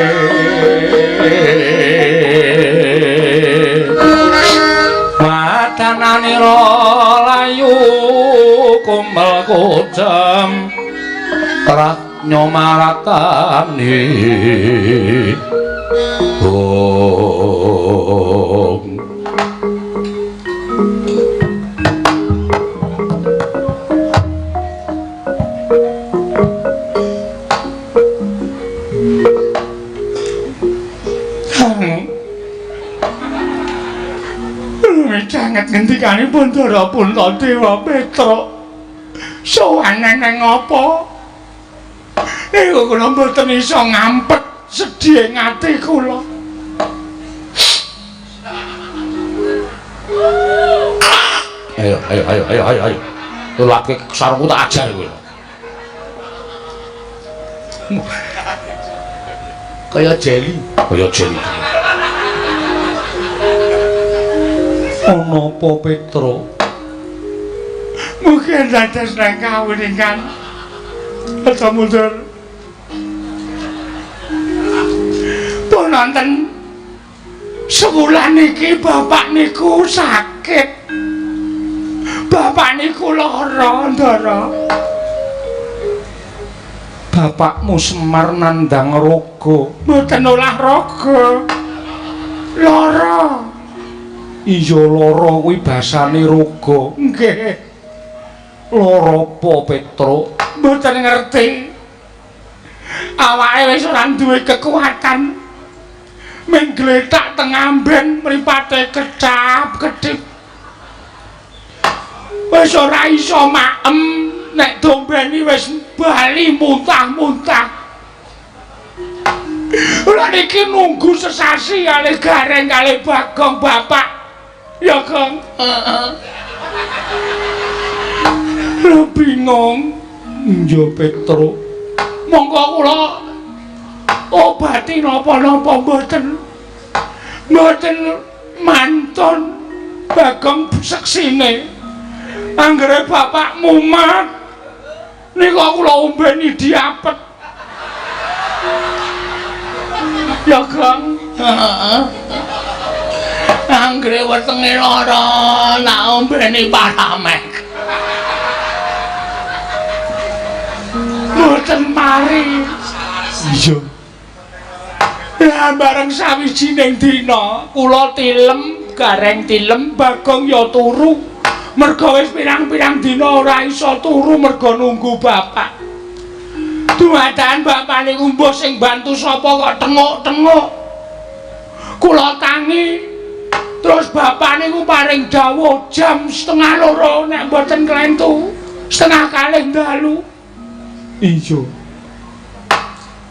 [SPEAKER 1] watananira layu kumel kocem ratnya maratani. Om. Sanget ngendikanipun Ndara Puntadewa Petro. Sowan neng apa? Niku kula mboten iso ngampet sedih ing ati kula. Ayo ayo ayo ayo ayo ayo. Lake sarungku tak ajar kowe.
[SPEAKER 2] Kaya jeli,
[SPEAKER 1] kaya jeli. Ana apa Petro?
[SPEAKER 3] Mungkin dados nang kawuningan. Aja mundur. Pun nonton sewulan iki bapak niku sakit. Bapak niku lara, Ndara.
[SPEAKER 1] Bapakmu Semar nandhang raga.
[SPEAKER 3] Mboten olah raga. Lara.
[SPEAKER 1] Iya lara kuwi basane raga.
[SPEAKER 3] Nggih.
[SPEAKER 1] Lara apa Petro?
[SPEAKER 3] Mboten ngerti. Awake wis ora duwe kekuatan. Ming gletak teng amben mripate kecap-kedip. Wis ora iso maem, nek dombeni wis bali muntah-muntah. Ora niki nunggu sesasi kalih Gareng kalih Bagong bapak. Ya, Gong.
[SPEAKER 2] Heeh.
[SPEAKER 3] Lho bingung.
[SPEAKER 1] Iya Petro.
[SPEAKER 3] Monggo kula obati napa-napa mboten. Mboten mantun Bagong seksine. Anggere bapak mumat niku kula ombeni diapet. Ya, Gong.
[SPEAKER 2] Heeh. Anggere wetenge lara, tak ombeni Paramek.
[SPEAKER 3] mboten mari. Iya. Lah bareng sawijining dina kula tilem, Gareng tilem, Bagong ya turu. Merga wis pirang-pirang dina ora iso turu merga nunggu bapak. Dumadakan bapak niku mbuh sing bantu sapa kok tenguk-tenguk. Kula tangi. Terus bapak niku paring dawuh jam 1:30 nek mboten klentu, 1:30 dalu. Iya.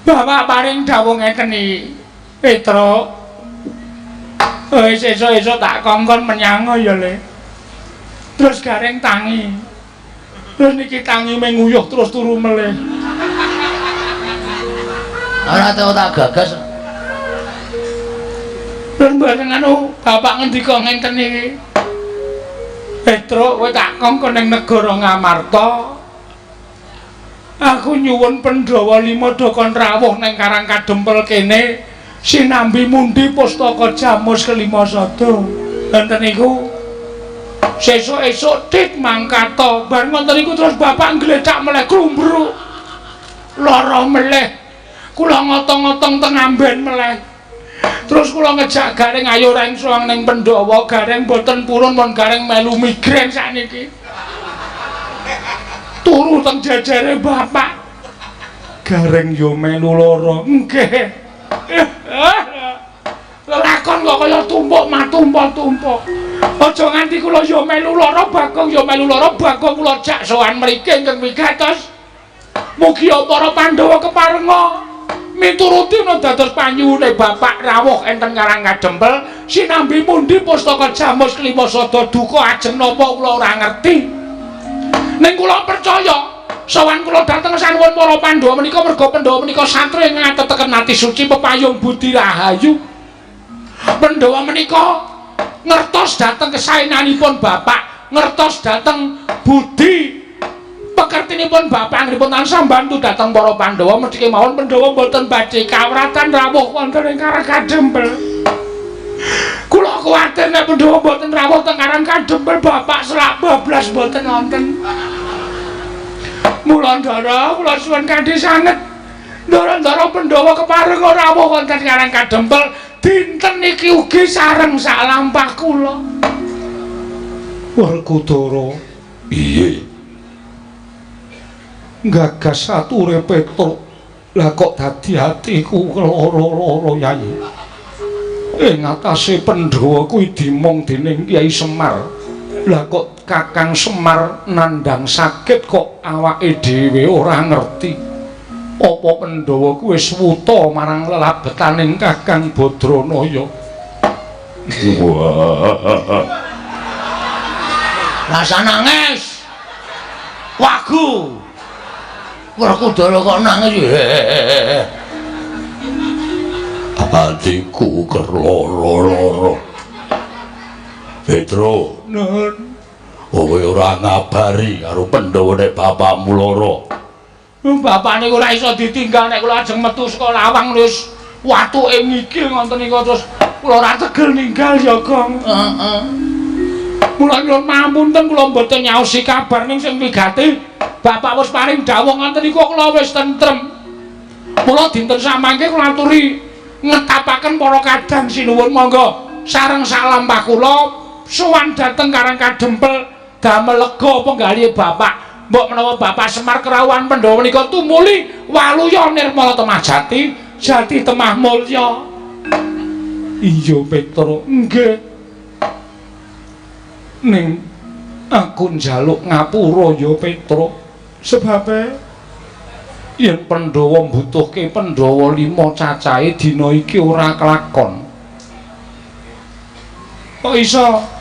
[SPEAKER 3] Bapak paring dawuh ngeten iki. Petruk. Wis esuk-esuk tak kongkon menyang ya, Le. Terus Gareng tangi. Terus niki tangi menguyuh terus turu melih.
[SPEAKER 2] Ora tau tak gagas.
[SPEAKER 3] Terus mboten anu bapak ngendika ngenten iki. Petruk kowe tak kongkon ning negara Ngamarta. Aku nyuwun Pandhawa lima do kon rawuh ning Karang Kadempel kene sinambi mundi pustaka Jamus kelima sada. Wonten niku sesuk-esuk tit mangkata. Bar ngoten niku terus bapak nggletak meleh klumbruk. Lara meleh. Kula ngotong-ngotong teng amben meleh. Terus kula ngejak Gareng ayo reng sowan ning Pandhawa, Gareng boten purun mon Gareng melu migrain sakniki. Turu teng jajare bapak. Gareng yo melu lara. Nggih. Lelakon kok kaya tumpuk matumpuk-tumpuk. Aja nganti kula yo melu lara, Bagong yo melu lara, Bagong kula jak sowan mriki ingkang wigatos. Mugi para Pandhawa keparenga mituruti ana dados panyuwune bapak rawuh enten Karang Kadempel sinambi mundi pustaka Jamus kelima sada duka ajeng napa kula ora ngerti. Ning kula percaya sowan kula dhateng sanuwun para Pandhawa menika merga Pandhawa menika satriya ngateteken ati suci pepayung budi rahayu. Pandhawa menika ngertos dhateng kesaenanipun bapak, ngertos dhateng budi pekertinipun bapak anggenipun tansah mbantu dhateng para Pandhawa mesti kemawon Pandhawa mboten badhe kawratan rawuh wonten ing Karang Kadempel. Kula kuwatir nek Pandhawa mboten rawuh teng Karang Kadempel bapak selak bablas mboten wonten. Mula ndara kula suwun kanthi sanget. Ndara-ndara Pandhawa kepareng rawuh wonten Karang Kadempel dinten niki ugi sareng sak lampah kula. Werkudara.
[SPEAKER 2] Piye?
[SPEAKER 1] Gagas ature Petruk. Lah kok dadi atiku loro-loro Yai. Ing atase Pandhawa kuwi dimong dening Kyai Semar. Lah kok Kakang Semar nandhang sakit kok awake dhewe ora ngerti. Apa Pandhawa kuwi wis wuta marang lelabetaning Kakang Badranaya?
[SPEAKER 2] Wah. Rasa nangis. Wagu. Werkudara kok nangis. Atiku kerloro-loro. Petro,
[SPEAKER 3] Nun.
[SPEAKER 2] Kowe ora ngabari karo Pandhawa nek bapakmu lara.
[SPEAKER 3] Bapak niku ora iso ditinggal nek kula ajeng metu saka lawang wis watuke ngigil ngoten niku terus kula ora tegel ninggal ya, Gong.
[SPEAKER 2] Heeh.
[SPEAKER 3] Mula nyuwun pamunten kula mboten nyaosi kabar ning sing wigati bapak wis paring dawuh ngoten niku kula wis tentrem. Mula dinten samangke kula aturi ngetapaken para kadang sinuwun monggo sareng sak lampah kula sowan dhateng Karang Kadempel damel lega penggalihe bapak. Mbok menawa Bapak Semar kerawuhan Pandhawa menika tumuli waluya nirmala temah jati, jati temah mulya.
[SPEAKER 1] Iya Petruk, nggih. Ning aku njaluk ngapura ya Petruk. Sebabe yen Pandhawa mbutuhke Pandhawa lima cacahe dina iki ora kelakon. Kok iso?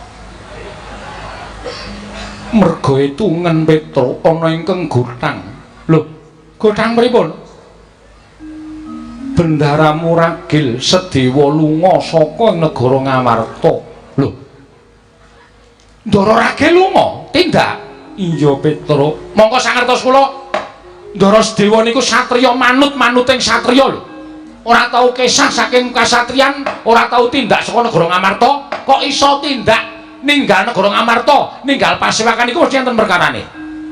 [SPEAKER 1] Merga etungen Petruk ana ingkang gothang. Lho, gothang pripun? Bendara Muragil Sedewa lunga saka negara Ngamarta. Lho.
[SPEAKER 2] Ndara Ragil lunga? Tindak.
[SPEAKER 1] Iya Petruk.
[SPEAKER 2] Mongko sangertos kula Ndara Sedewa niku satriya manut-manuting satriya lho. Ora tau kesah saking kasatriyan, ora tau tindak saka negara Ngamarta, kok iso tindak ninggal negara Ngamarta, ninggal pasewakan iku mesti enten perkarane.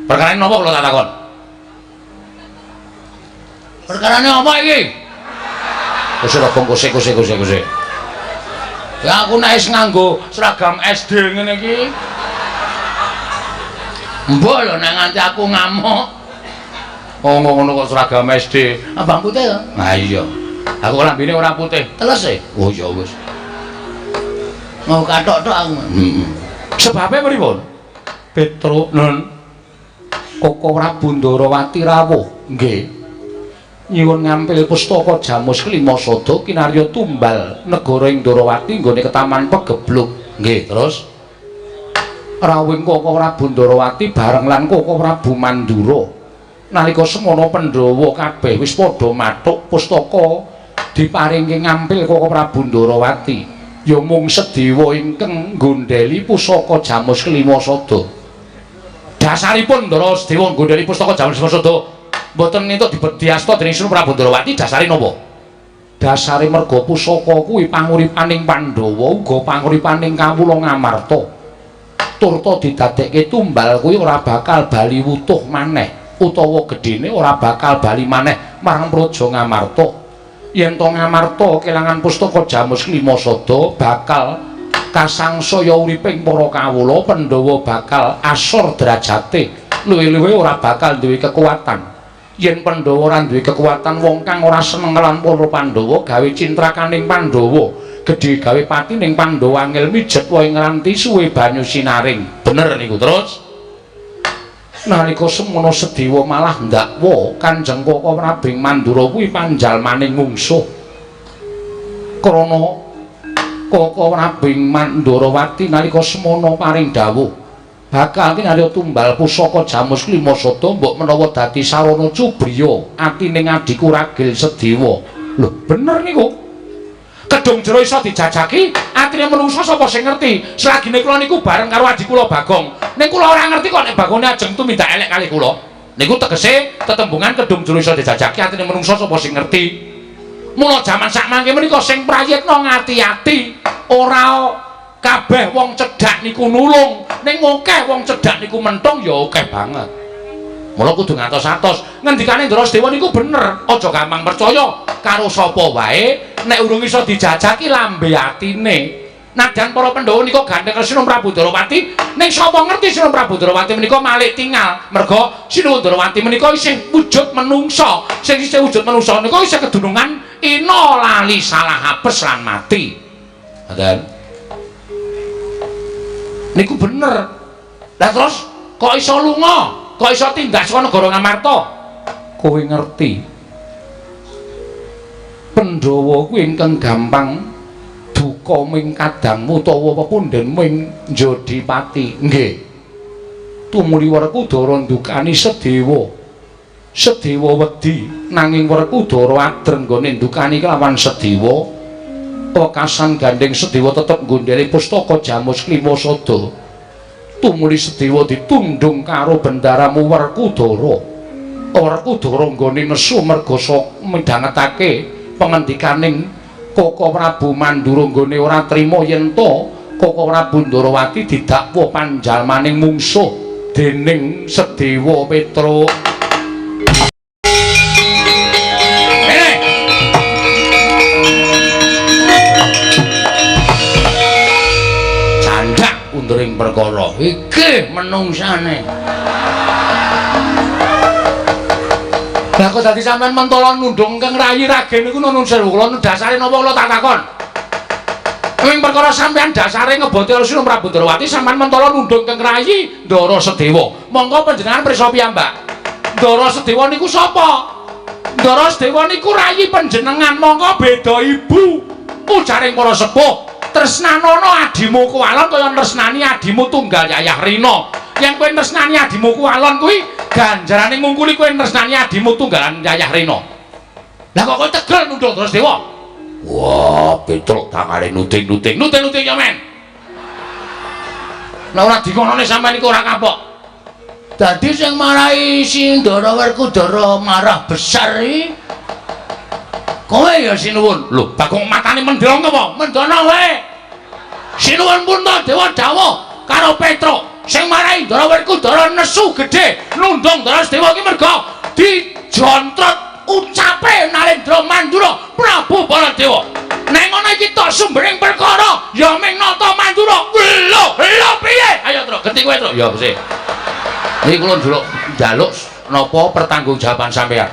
[SPEAKER 2] Perkarane napa kula tak takon? Perkarane apa iki?
[SPEAKER 1] Wis ora bong kose kose kose kose. Ya aku nek wis nganggo seragam SD ngene iki.
[SPEAKER 2] Mbok lho nek nganti aku ngamuk.
[SPEAKER 1] Oh ngono kok seragam SD.
[SPEAKER 2] Abang putih to?
[SPEAKER 1] Ha iya. Aku lambene ora putih.
[SPEAKER 2] Teles e.
[SPEAKER 1] Oh ya wis.
[SPEAKER 2] Mau kathok tok aku.
[SPEAKER 1] Heeh. Sebabe pripun? Petruk nun Koko Prabu Ndarawati rawuh. Nggih. Nyuwun ngampil pustaka Jamus Klima Sada kinarya tumbal negara ing Ndarawati nggone ketaman Pegebluk. Nggih, terus rawuhing Koko Prabu Ndarawati bareng lan Koko Prabu Mandura. Nalika semono Pandhawa kabeh wis padha mathuk pustaka diparingke ngampil Koko Prabu Ndarawati. Ya mung Sedewa ingkang nggondheli pusaka Jamus Klima Sada. Dasaripun Ndara Sedewa nggondheli pustaka Jamus Klima Sada mboten entuk dibediasta dening Sri Prabu Ndarawati dasare napa? Dasare merga pusaka kuwi panguripaning Pandhawa uga panguripaning kawula Ngamarta. Turta didadekke tumbal kuwi ora bakal bali wutuh maneh utawa gedhene ora bakal bali maneh marang Praja Ngamarta. Yen to Ngamarta kelangan pustaka Jamus Klima Sada bakal kasangsaya uriping para kawula, Pandhawa bakal asor derajate, luwih-luwih ora bakal duwe kekuatan. Yen Pandhawa ora duwe kekuatan, wong kang ora seneng lan para Pandhawa gawe cintrakaning Pandhawa, gedhe gawe pati ning Pandhawa angel mijet wae ngranti suwe banyu sinaring. Bener niku. Terus nalika semono Sedewa malah ndakwa Kanjeng Koko Prabu Mandura kuwi panjalmaning mungsuh. Krana Koko Prabu Mandurawati nalika semono paring dawuh bakal kinarya tumbal pusaka Jamus Klima Sada mbok menawa dadi sarana cubriya atine adhiku Ragil Sedewa. Lho bener niku. Kedung jero iso dijajaki atine menungsa sapa sing ngerti. Selagine kula niku bareng karo adhi kula Bagong. Ning kula ora ngerti kok nek Bagone ajeng tumindak elek kali kula. Niku tegese tetembungan kedung jero iso dijajaki atine menungsa sapa sing ngerti. Mula jaman sakmangke menika sing prayitna ngati-ati, ora kabeh wong cedhak niku nulung, ning akeh wong cedhak niku mentung ya akeh banget. Mula kudu ngatos-atos. Ngendikane Ndara Sedewa niku bener, aja gampang percaya karo sapa wae nek urung iso dijajaki lambe atine. Nadyan para Pandhawa nika gandeng Sinuwun Prabu Ndarawati, ning sapa ngerti Sinuwun Prabu Ndarawati menika malik tingal. Merga Sinuwun Ndarawati menika isih wujud menungsa. Sing isih wujud menungsa nika isih kedunungan ina lali salah apes lan mati. Ngoten. Niku bener. Lah terus kok iso lunga? Kok iso tindak saka negara Ngamarta? Kowe ngerti. Pandhawa kuwi ingkang gampang duka ming kadangmu utawa pepundhen ming Jodipati. Nggih. Tumuli Werkudara ndukani Sedewa. Sedewa wedi nanging Werkudara adreng nggone ndukani kelawan Sedewa. Wekasan gandeng Sedewa tetep nggondheli pustaka Jamus Klima Sada. Tumuli Sedewa ditundung karo bendaramu Werkudara. Werkudara nggone nesu merga midhangetake pengendikaning Koko Prabu Mandura nggone ora trima yen to Koko Prabu Ndarawati didakwa panjalmaning mungsuh dening Sedewa Petruk.
[SPEAKER 2] Candhak undering perkara iki menungsane.
[SPEAKER 1] Lah kok dadi sampean mentolo nundung kang rayi ragen niku nun sewu kula dasare napa kula tak takon. Ing perkara sampean dasare ngeboti Sinuwun Prabu Ndarawati sampean mentolo nundung kang rayi Ndara Sedewa. Monggo panjenengan prisa piyambak. Ndara Sedewa niku sapa? Ndara Sedewa niku rayi panjenengan, monggo beda ibu. Ujaring para sepuh, tresnanono adimu kuwalon kaya tresnani adimu tunggal Yayah Rina. Yen kowe tresnani adimu kuwalon kuwi ganjarane ngungkuli kowe tresnani adimu tunggalan Yayah Rina. Lah kok kowe tegel nunduk Ndara Sedewa?
[SPEAKER 2] Wah, Petruk tangane nuting-nuting.
[SPEAKER 1] Nuting-nuting ya men. Lah ora dikonone sampean iku ora kapok.
[SPEAKER 2] Dadi sing marahi si Ndara Werkudara marah besar iki kowe ya Sinuwun.
[SPEAKER 1] Lho, Bagong matane mendrong apa?
[SPEAKER 2] Mendono wae. Sinuwun Puntadewa dawuh karo Petruk sing marahi Ndara Werkudara nesu gedhe nundung Ndara Sedewa iki merga dijontrot
[SPEAKER 3] Ucape Narendra Mandura Prabu Baladewa. Nek ngono iki tok sumbering perkara ya ming Nata Mandura. Lho, lho piye? Ayo, Truk, genti kowe, Truk.
[SPEAKER 2] Ya, sik. Niki kula njaluk napa pertanggungjawaban sampeyan.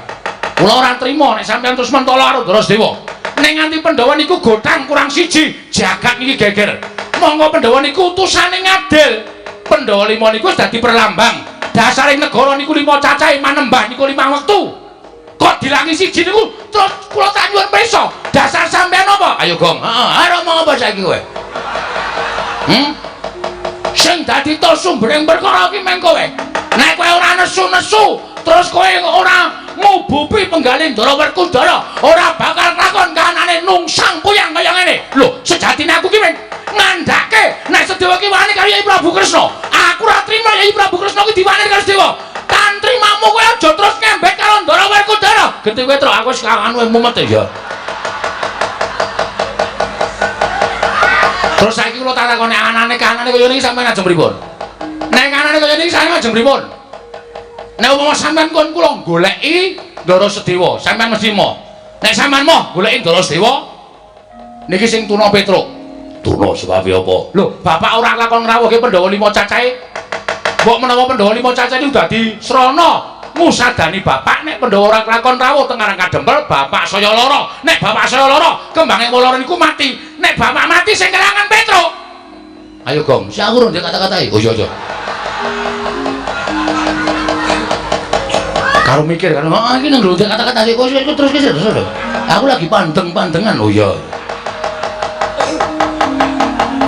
[SPEAKER 3] Kula ora trima nek sampeyan terus mentolo karo Ndara Sedewa. Nek nganti Pandhawa niku gotang kurang siji, jagat niki geger. Monggo Pandhawa niku utusane ngadil. Pandhawa 5 niku wis dadi perlambang. Dasaring negara niku 5 cacahe manembah niku 5 wektu. Kok dilangi siji niku terus kula tak nyuwun pirsa. Dasar sampeyan apa?
[SPEAKER 2] Ayo, Gong. Heeh, arep omong apa saiki kowe?
[SPEAKER 3] Sing dadi to sumbering perkara iki meng kowe. Nek kowe ora nesu-nesu, terus kowe ora ngubupi penggalih Ndara Werkudara, ora bakal lakon kahanane nungsang puyang kaya ngene. Lho, sejatine aku ki meng ngandhake nek Sedewa ki wani karo Yai Prabu Kresna. Aku ora trima Yai Prabu Kresna ki diwani karo Sedewa. Tan trimamu kowe aja terus ngembek karo Ndara Werkudara.
[SPEAKER 2] Genti kowe, Truk, aku wis anu mumet ya. Terus saiki kula tak takoni anane kahanane kaya niki sampeyan ajeng pripun?
[SPEAKER 3] Nek kahanane kaya niki sampeyan ajeng pripun? Nek umpama sampeyan kon kula goleki Ndara Sedewa, sampeyan mesti moh. Nek sampeyan moh goleki Ndara Sedewa, niki sing tuna Petruk.
[SPEAKER 2] Tuna sebabe apa?
[SPEAKER 3] Lho, bapak ora lakon ngrawuhke Pandhawa 5 cacahe. Mbok menawa Pandhawa 5 cacahe niku dadi srana ngusadani bapak nek Pandhawa ora lakon rawuh teng Karang Kadempel, bapak saya lara. Nek bapak saya lara, kembange lara niku mati. Nek bapak mati sing kelangan Petruk.
[SPEAKER 2] Ayo, Gong, sik aku rung kata-katai. Oh iya, iya. Karo mikir kan, ah iki nang ndek kata-kata sik kok terus terus. Aku lagi pandeng-pandengan. Oh iya.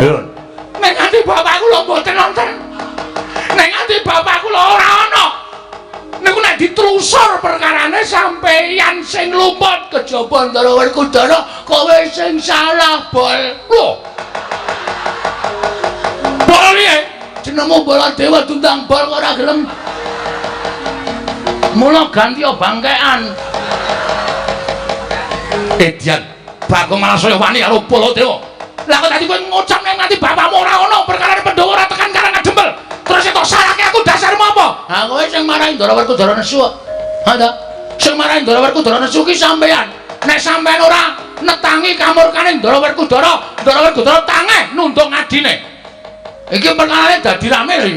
[SPEAKER 3] Lho, nek nganti bapakku lho mboten nonton. Nek nganti bapakku lho ora ana. Niku nek ditelusur perkarane sampeyan sing lumut kejaba Ndara Werkudara, kowe sing salah, Bol. Lho. Bol piye?
[SPEAKER 2] Jenengmu Baladewa diundang Bol kok ora gelem. Mula ganti bangkean.
[SPEAKER 3] Edian, Bagong malah saya wani karo Baladewa. Lah kok tadi kowe ngucap nek nganti bapakmu ora ana perkarane Pandhawa ora tekan Karang Kadempel. Terus itu salahke aku dasarmu apa?
[SPEAKER 2] Ha kowe sing marahi Ndara Werkudara nesu kok. Ha ta? Sing marahi Ndara Werkudara nesu ki sampeyan.
[SPEAKER 3] Nek sampeyan ora netangi kamurkane Ndara Werkudara, Ndara Werkudara tangeh nundung adine. Iki perkarane dadi rame iki.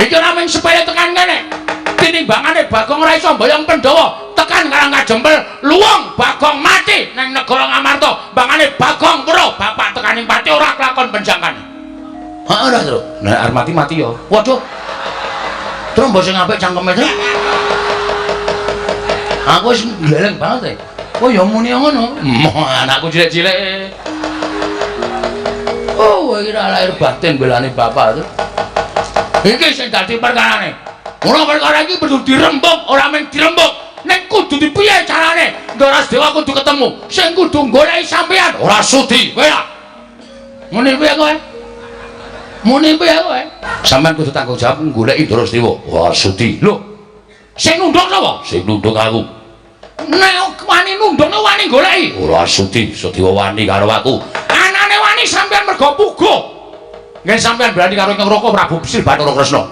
[SPEAKER 3] Iki ora mung sepele tekan kene. Tinimbangane Bagong ora iso mboyong Pandhawa tekan Karang Kadempel, luwung Bagong mati nang negara Ngamarta. Mbangane Bagong weruh bapak tekaning pati ora kelakon penjangkane.
[SPEAKER 2] Heeh ora, Truk. Nek arep mati-mati ya. Waduh. Truk mbok sing apik cangkeme, Truk. Aku wis gleleng banget e. Oh ya muni ngono. Moh anakku cilik-cilik. Oh, iki lahir batin belane bapak, Truk.
[SPEAKER 3] Iki sing dadi perkarane. Mula perkara iki perlu dirembug, ora mung dirembug, ning kudu dipiye carane? Ndara Sedewa kudu ketemu. Sing kudu goleki sampeyan ora sudi, kowe ya.
[SPEAKER 2] Muni piye kowe? Muni piye kowe? Sampeyan kudu tanggung jawab goleki Ndara Sedewa. Ora sudi.
[SPEAKER 3] Lho. Sing nunduk sapa?
[SPEAKER 2] Sing nunduk aku.
[SPEAKER 3] Nek wani nunduk wani goleki.
[SPEAKER 2] Ora sudi, Sedewa wani karo aku.
[SPEAKER 3] Anane wani sampeyan mergo puguh. Nggih sampeyan berani karo Ingkang Raka Prabu Sri Bathara Kresna.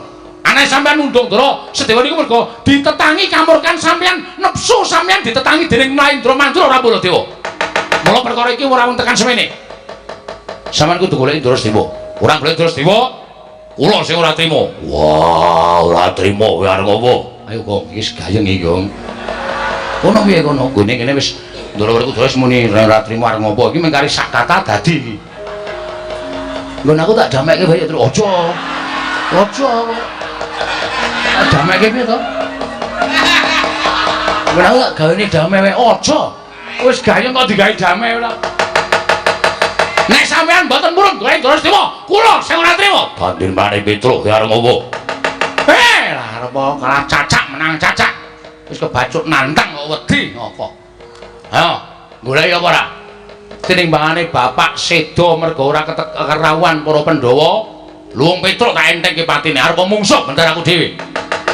[SPEAKER 3] Anane sampeyan nunduk Ndara Sedewa niku mergo ditetangi kamurkan sampeyan, nepsu sampeyan ditetangi dening Mahendra Mandura ora Baladewa. Mula perkara iki ora wong tekan semene.
[SPEAKER 2] Sampeyan kudu goleki Ndara Sedewa. Ora golek Ndara Sedewa, kula sing ora trima. Wah, ora trima kowe arep apa? Ayo kok iki wis gayeng iki, Gong. Kono piye kono? Gone kene wis Ndara Werkudara wis muni ora trima arep ngopo iki mung kari sak kata dadi iki. Nggon aku tak damekke bae terus aja. Aja kok. Damekke piye to? Nggon aku tak gawene dame wae aja.
[SPEAKER 3] Wis gayeng kok digawe dame ora. Nek sampean mboten purun golek Ndara Sedewa, kula sing ora trima.
[SPEAKER 2] Bandin mane Petruk arep ngopo?
[SPEAKER 3] Lah arep kalah cacak menang cacak. Wis kebacut nantang kok wedi ngopo.
[SPEAKER 2] Ayo, goleki apa ora?
[SPEAKER 3] Tinimbangane bapak sedo mergo ora kerawuhan para Pandhawa, luwung Petruk tak entengke patine arep mungsuh bentar aku dhewe.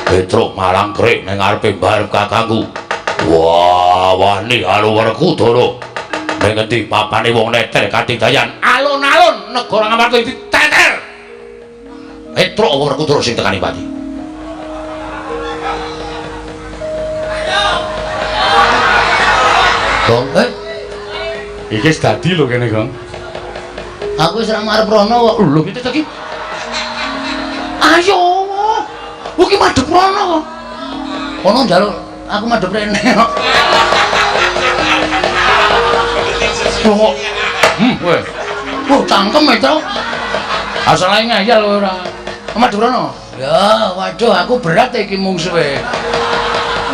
[SPEAKER 2] Petruk marang krik ning ngarepe mbarep kakangku. Wah, wani karo Werkudara. Ning ngendi papane wong neter katidayan
[SPEAKER 3] alun-alun negara Ngamarta diteter.
[SPEAKER 2] Petruk Werkudara sing tekani pati.
[SPEAKER 4] Gong,
[SPEAKER 1] Iki wis dadi lho kene, Gong.
[SPEAKER 4] Aku wis ora marep rono kok.
[SPEAKER 1] Lho, piye to iki? Ayo. Iki madhep rono kok.
[SPEAKER 4] Kono njaluk aku madhep rene kok.
[SPEAKER 1] Kok. Kowe.
[SPEAKER 4] Oh, cangkem e, Tru.
[SPEAKER 1] Asale ngeyel kowe ora.
[SPEAKER 4] Madhep rono. Ya, waduh aku berat iki mungsuhe.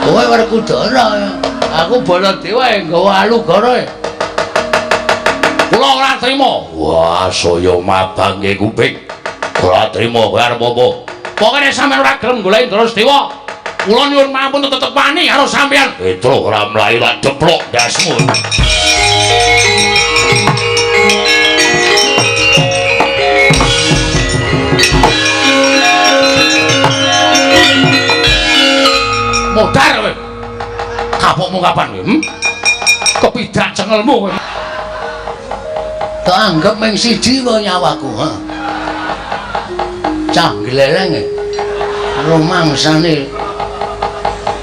[SPEAKER 4] Kowe Werkudara. Aku Baladewa nggawa Alugara.
[SPEAKER 1] Kula ora trima.
[SPEAKER 2] Wah, saya mabangke kuping. Ora trima kowe arep apa?
[SPEAKER 1] Pokoke nek sampeyan ora gelem goleki Ndara Sedewa, kula nyuwun pamunten tetep wani karo sampeyan.
[SPEAKER 2] Petro ora mlayu tak deplok ndasmu.
[SPEAKER 1] Modar kowe. Kapokmu kapan kowe? Kepidak cengelmu kowe.
[SPEAKER 4] Tak anggap ming siji wae nyawaku, ha. Cah gleleng e. Rumangsane.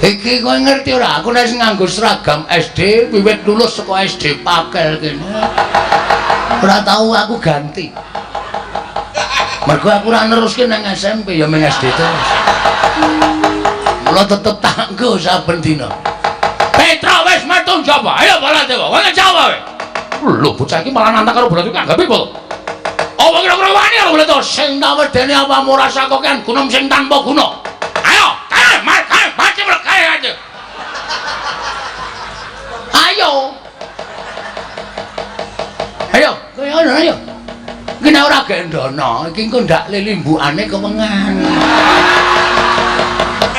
[SPEAKER 4] Iki kowe ngerti ora? Aku nek nganggo seragam SD wiwit lulus saka SD Pakel kene. Ora tau aku ganti. Mergo aku ora neruske nang SMP ya ming SD terus. Mula tetep tak nggo saben dina.
[SPEAKER 1] Petra wis metu njaba. Ayo Baladewa, kowe ngejawab kowe. Lho, bocah iki malah nantang karo Baladewa anggape apa to? Apa kira-kira wani karo Baladewa sing tak wedeni apamu rasa kokean gunung sing tanpa guna. Ayo, kae, mar, kae, mati mlek kae aja.
[SPEAKER 4] Ayo. Ayo, kowe ngono ayo. Iki nek ora gendono, iki engko ndak lilimbukane kewengan.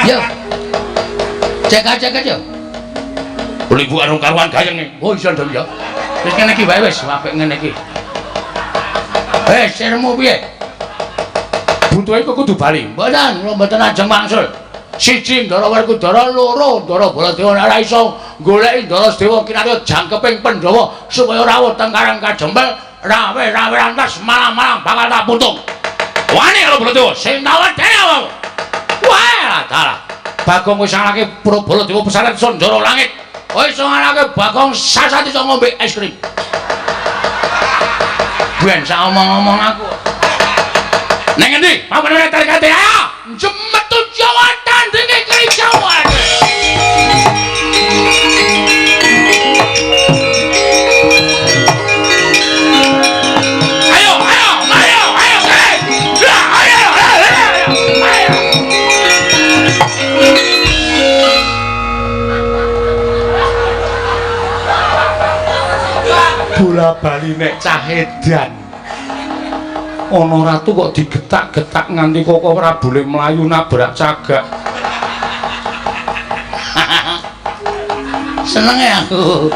[SPEAKER 4] Yo. Cek aja.
[SPEAKER 1] Limbukan karuan gayenge.
[SPEAKER 4] Oh, iso ndon ya. Wis ngene iki wae wis, apik ngene iki. Wis, sirmu piye?
[SPEAKER 1] Buntuhe kok kudu bali.
[SPEAKER 4] Mboten, kula mboten ajeng wangsul. Siji Ndara Werkudara, loro Ndara Baladewa ora iso goleki Ndara Sedewa kinarya jangkeping Pandhawa supaya rawuh teng Karang Kajempel, rawe-rawe rantas malang-malang bakal tak puntung.
[SPEAKER 1] Wani karo Baladewa sing tak wedeni awakmu. Wah, dalah. Bagong wis ngalahke Baladewa pesantren Sanjara Langit.
[SPEAKER 4] Kowe iso ngalahke Bagong sasat iso ngombe es krim. Ben sak omong-omong aku.
[SPEAKER 1] Neng endi? Papan tarikate ayo. Jemetu Jawa tandinge keri Jawa. Ayo, ayo, ayo, ayo, ayo, ayo, ayo. Bola bali nek cah edan. Ana ratu kok digetak-getak nganti kok ora boleh mlayu nabrak cagak.
[SPEAKER 4] Senenge aku.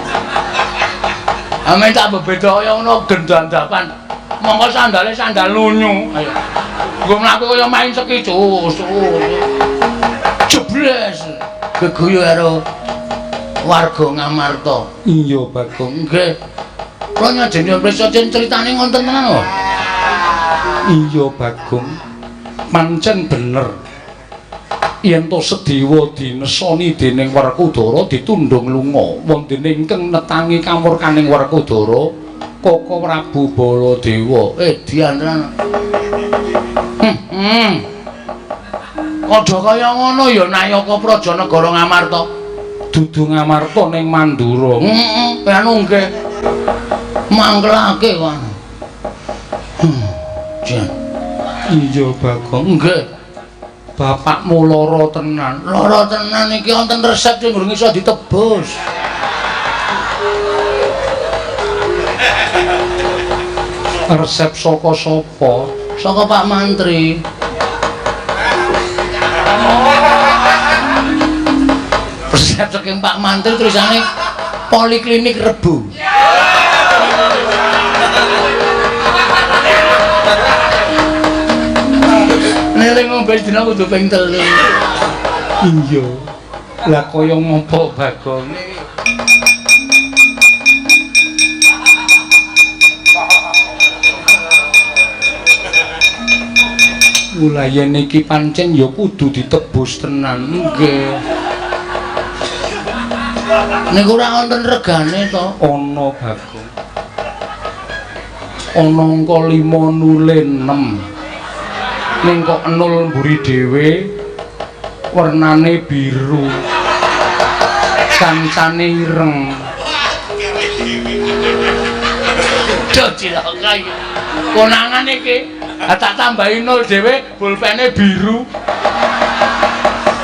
[SPEAKER 4] Ame tak bebeda kaya ngono gendandapan. Mongko sandale sandal lunyu. Ayo. Nggo mlaku kaya main ski cus. Jebles. Geguyu karo warga Ngamarta.
[SPEAKER 1] Iya, Bagong.
[SPEAKER 4] Nggih. Kula nyajeni prisa critane ngonten tenan kok.
[SPEAKER 1] Iya, Bagong. Pancen bener. Yen to Sedewa dinesoni dening Werkudara ditundhung lunga, wonten ingkang netangi kamurkaning Werkudara Koko Prabu Baladewa.
[SPEAKER 4] Dian tenan. Padha kaya ngono ya Nayaka Praja Negara Ngamarta.
[SPEAKER 1] Dudu Ngamarta ning Mandura.
[SPEAKER 4] Heeh, anu nggih. Mangkelake kok. Jan.
[SPEAKER 1] Iya, Bagong.
[SPEAKER 4] Nggih.
[SPEAKER 1] Bapakmu lara tenan.
[SPEAKER 4] Lara tenan iki wonten resep sing durung iso ditebus.
[SPEAKER 1] Resep saka sapa?
[SPEAKER 4] Saka Pak Mantri. Resep saking Pak Mantri tulisane Poliklinik Rebu. Nek ngombe dina kudu ping 3.
[SPEAKER 1] Iya. Lah kaya ngopo Bagong? Mula yen iki pancen ya kudu ditebus tenan. Nggih.
[SPEAKER 4] Niku ora wonten regane to?
[SPEAKER 3] Ana Bagong. Ana angka 5 nule 6. Ning kok 0 mburi dhewe wernane biru. Kancane ireng.
[SPEAKER 4] Duh cilaka iki. Konangan iki. Tak tambahi 0 dhewe pulpene biru.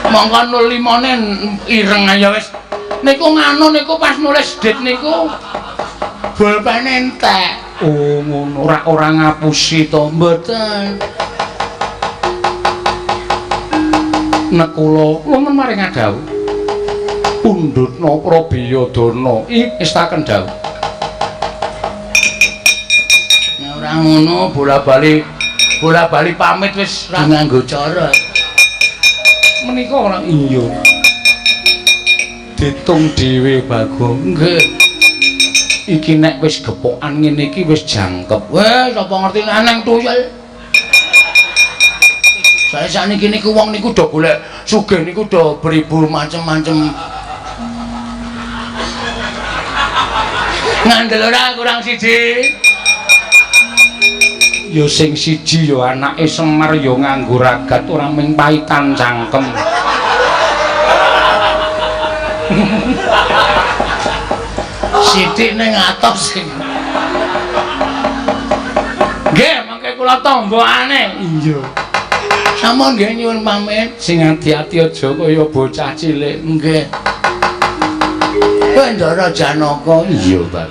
[SPEAKER 4] Mongko 05-ne ireng aja wis. Niku nganu niku pas nulis dit niku pulpene entek.
[SPEAKER 3] Oh ngono, ora ngapusi to?
[SPEAKER 4] Mboten.
[SPEAKER 3] Nek kula wonten maring adhawuh pundhutna Prabiyadana estaken dawuh.
[SPEAKER 4] Nek ora ngono bola-bali pamit wis ora nganggo cara.
[SPEAKER 3] Menika ora iya. Ditung dhewe Bagong.
[SPEAKER 4] Nggih.
[SPEAKER 3] Iki nek wis gepokan ngene iki wis jangkep.
[SPEAKER 4] Wes sapa ngerti eneng tuyul. Sae sakniki niku wong niku do golek sugih niku do beribu macem-macem. Ngandel ora kurang siji.
[SPEAKER 3] Ya sing siji ya anake Semar ya nganggo ragat ora mung paitan cangkem.
[SPEAKER 4] Sithik ning atos sing. Nggih, mangke kula tombokane.
[SPEAKER 3] Iya.
[SPEAKER 4] Sampun nggih nyuwun pamit.
[SPEAKER 3] Sing ati-ati aja kaya bocah cilik.
[SPEAKER 4] Nggih. Ndara Janaka.
[SPEAKER 3] Iya, Pak.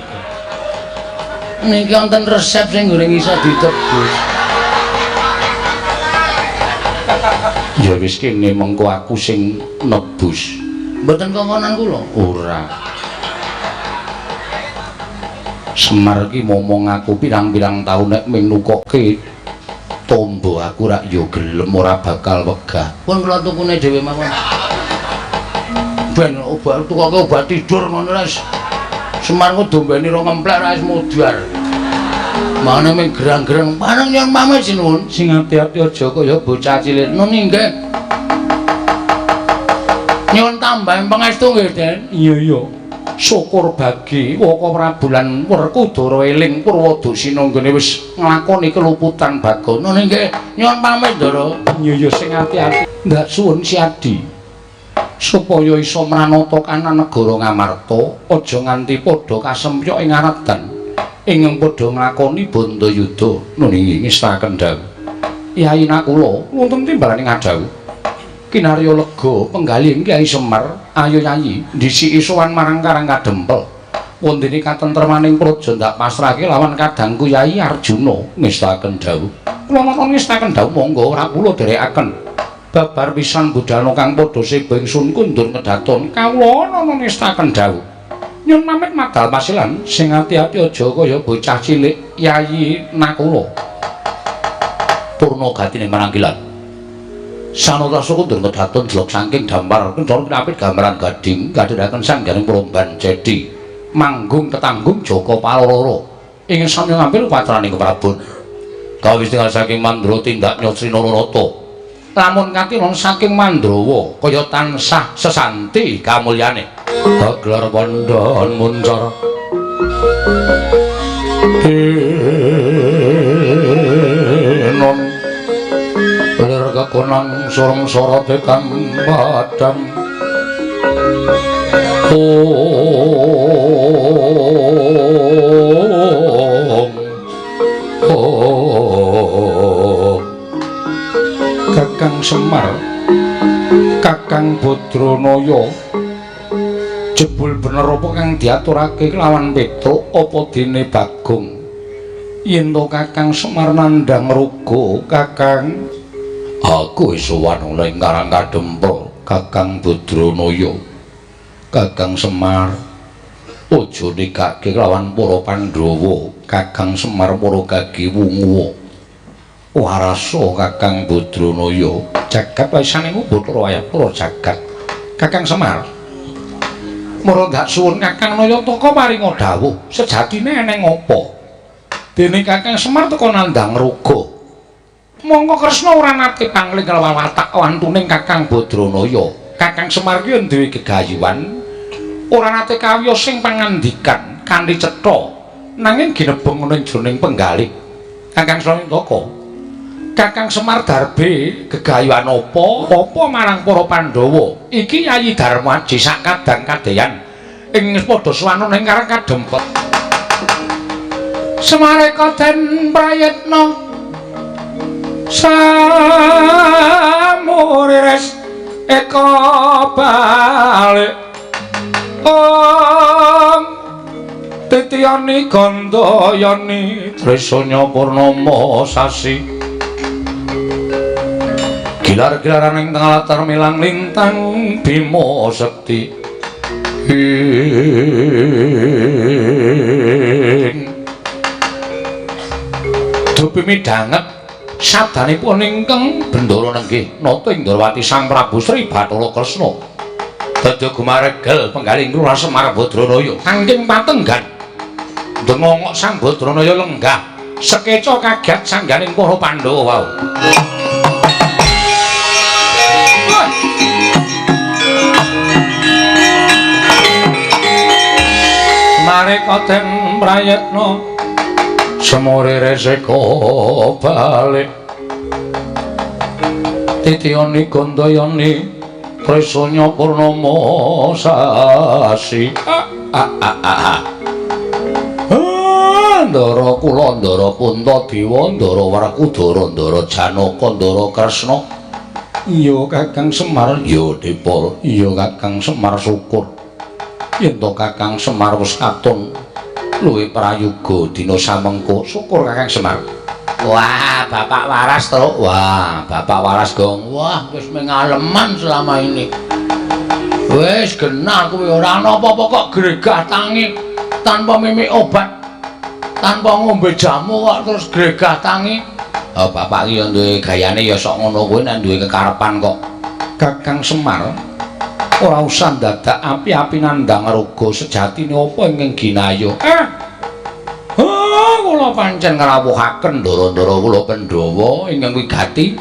[SPEAKER 4] Niki wonten resep sing goreng iso ditebus.
[SPEAKER 3] Ya wis kene mengko aku sing nebus.
[SPEAKER 4] Mboten kongkonan kula?
[SPEAKER 3] Ora. Semar iki momong aku pirang-pirang taun nek ming nukokke tombo aku rak ya gelem ora bakal wegah.
[SPEAKER 4] Pun kula tukune dhewe mawon. Ben obat tukoke obat tidur ngono wis. Semar ku dombene ora ngemplek ra wis mudhar. Mangane ming gerang-gerang. Pareng nyuwun pamit sinuwun.
[SPEAKER 3] Sing ati-ati aja kaya bocah cilik.
[SPEAKER 4] Nun nggih. Nyuwun tambahan pangestu nggih, Den.
[SPEAKER 3] Iya iya. Syukur bagi Waka Prabu lan Werkudara eling Purwadasina nggone wis nglakoni keluputan Bagong.
[SPEAKER 4] Nun nggih. Nyuwun pamit, Ndara.
[SPEAKER 3] Iya iya sing ati-ati. Ndak suwun Siadi. Supaya iso mranata kanan negara Ngamarta, aja nganti padha kasempyok ing aredan. Ingkang padha nglakoni bandayuda. Nun inggih ngestaken dawuh. Yai Nakula wonten timbalaning adhawuh. Kinarya lega penggalih Kyai Semar, ayo Yayi ndhisiki sowan marang Karang Kadempel. Wondene katentremaning praja ndak pasrahke lawan kadangku Yai Arjuna ngestaken dawuh. Kula nonton ngestaken dawuh monggo ora kula dherekaken. Babar pisan budalna kang padha seba ingsun kundur kedaton kawula nonton ngestaken dawuh. Nyun pamit madal pasilan sing ati-ati aja kaya bocah cilik Yayi Nakula.
[SPEAKER 2] Purna gatine marang kilat. Sanata suku kundur kedaton jelok saking dampar kencara kinapit gambaran gading kadhiraken sanggaring promban cedi
[SPEAKER 3] manggung tetanggung Jaka Paloro ing sami ngampil patraning Prabon.
[SPEAKER 2] Kawis tinggal saking Mandra tindak Nyosri Nararata.
[SPEAKER 3] Lamun katilon saking Mandrawa kaya tansah sesanti kamulyane.
[SPEAKER 2] Gelar pandhan muncar enon lir kekonang sorong sorote kang padang ong ong.
[SPEAKER 3] Kakang Semar, Kakang Badranaya, jebul bener apa kang diaturake kelawan Petruk apa dene Bagong? Yen to Kakang Semar nandhang ruga, Kakang,
[SPEAKER 2] aku wis sowan ing Karang Kadempel, Kakang Badranaya. Kakang Semar, aja nikake kelawan para Pandhawa, Kakang Semar para gagi wungu. Warasa Kakang Badranaya,
[SPEAKER 3] jagat waisane Bathara Wayapura jagat. Kakang Semar, mara ndak suwun Kakang Naya teka paringa dawuh, sejatine eneng apa? Dene Kakang Semar teka nandhang ruga. Mongko Kresna ora nate pangling kelawan watak wantuning Kakang Badranaya. Kakang Semar ki duwe gegayuhan
[SPEAKER 1] Ora nate kawiyos sing pangandikan kanthi cetha nanging ginebeng ana ing jroning penggalih. Kakang Srantaka, Kakang Semar darbe gegayuhan apa apa marang para Pandhawa? Iki Yayi Darmaji sak kadang kadeyan ing padha suwana ing Karang Kadempet. Semareka den prayitna samurires eka balik om titiyani gandayani trisanya purnama sasi gilar-gilaran ing tengah latar milang lintang Bima Sekti ing dupi midhanget sabdanipun ingkang Bendara Nenggih nata ing Ndrawati Sang Prabu Sri Bathara Kresna dadi gumaregel penggalih Lurah Semar Badranaya saking patenggan dengongok Sang Badranaya lenggah sekeca kaget sangganing para Pandhawa wau. Mareka den prayitna semure reseka balik titiyani gandayani trisanya purnama sasi. Ndara kula ndara Puntadewa ndara Werkudara ndara Janaka ndara Kresna. Iya Kakang Semar. Iya Dipol. Iya Kakang Semar syukur yen to Kakang Semar wis katon luwih prayoga dina samengko. Syukur Kakang Semar.
[SPEAKER 4] Wah, Bapak waras to. Wah, Bapak waras gong. Wah, wis mengaleman selama ini. Wis genah kuwi ora ana apa-apa kok gregah tangi tanpa mimik obat, tanpa ngombe jamu kok terus gregah tangi. Oh, Bapak iki ya duwe gayane ya sok ngono kuwi nek duwe kekarepan kok.
[SPEAKER 1] Kakang Semar ora usah dadak api-api nandhang raga sejatine apa ingkang ginaya.
[SPEAKER 4] Kula pancen ngrawuhaken ndara-ndara kula Pandhawa ingkang wigati.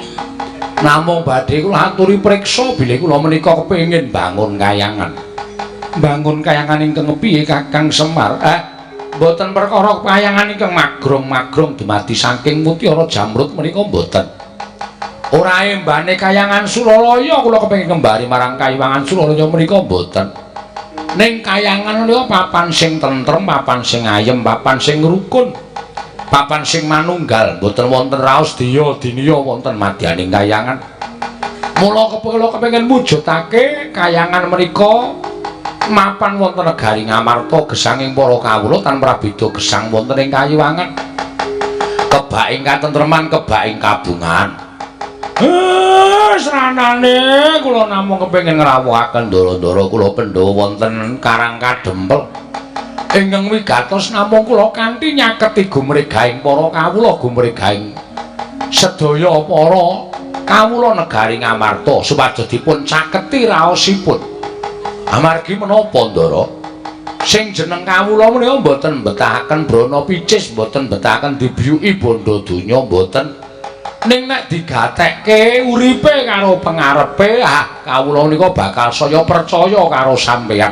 [SPEAKER 4] Namung badhe kula aturi priksa bilih kula menika kepengin bangun kayangan.
[SPEAKER 1] Bangun kayangan ingkang piye Kakang Semar? Mboten perkara kayangan ingkang magrong-magrong dumadi saking mutiara jamrut menika mboten. Ora embane kayangan Suralaya kula kepengin kembali marang kayiwangan Suralaya menika mboten. Ning kayangan menika papan sing tentrem, papan sing ayem, papan sing rukun, papan sing manunggal, mboten wonten raos diya diniya wonten madyaning kayangan. Mula kula kepengin mujudake kayangan menika mapan wonten negari Ngamarta gesanging para kawula tan prabeda gesang wonten ing kayiwangan.
[SPEAKER 4] Kebak ing katentreman, kebak ing kabungan.
[SPEAKER 1] Sranane kula namung kepengin ngrawuhaken
[SPEAKER 4] ndara-ndara kula Pandhawa wonten Karang Kadempel
[SPEAKER 1] ingkang wigatos namung kula kanthi nyaketi gumregahing para kawula, gumregahing sedaya para kawula negari Ngamarta supados dipun caketi raosipun.
[SPEAKER 4] Amargi menapa ndara? Sing jeneng kawula menika mboten mbetahaken brana picis, mboten mbetahaken dibiyuki bondo donya, mboten.
[SPEAKER 1] Ning nek digatekke uripe karo pengarepe, ah kawula nika bakal saya percaya karo sampeyan.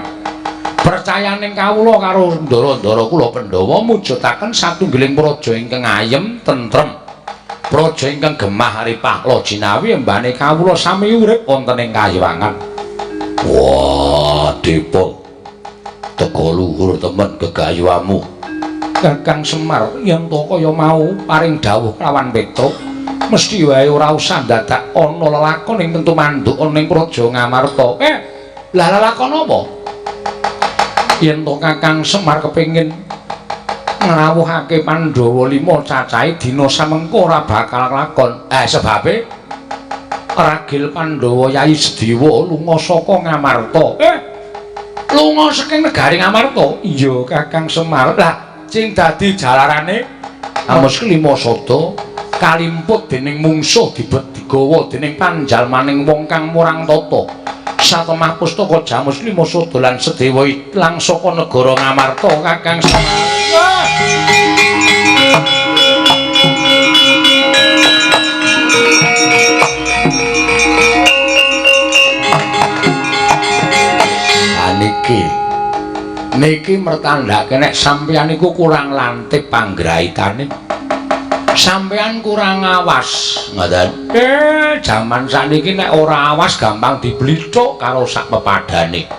[SPEAKER 1] Percayaning kawula karo
[SPEAKER 4] ndara-ndara kula Pandhawa mujudaken satunggiling praja ingkang ayem tentrem, praja ingkang gemah ripah lajinawi embane kawula sami urip wonten ing kayiwangan. Wah, Dipol, teka luhur temen gegayuhamu.
[SPEAKER 1] Kakang Semar yen to kaya mau paring dawuh lawan Petruk, mesti wae ora usah dadak ana lelakon ing tentu manduk ana ing praja Ngamarta.
[SPEAKER 4] Lah lelakon apa?
[SPEAKER 1] Yen to Kakang Semar kepengin ngrawuhake Pandhawa 5 cacahe dina samengko ora bakal lakon.
[SPEAKER 4] Sebabe
[SPEAKER 1] ragil Pandhawa Yayi Sedewa lunga saka Ngamarta.
[SPEAKER 4] Lunga saking negari Ngamarta?
[SPEAKER 1] Iya Kakang Semar.
[SPEAKER 4] Lah sing dadi jalarane amos kelima sada kalimput dening mungsuh dibet digawa dening panjalmaning wong kang murang tata. Satemah pustaka Jamus lima sada lan Sedewa ilang saka negara Ngamarta Kakang Semar. Niki
[SPEAKER 1] Niki mertandhake nek sampeyan niku kurang lantip panggraitane. Sampeyan kurang awas,
[SPEAKER 2] ngoten.
[SPEAKER 1] Jaman sakniki nek ora awas gampang diblithuk karo sak pepadane.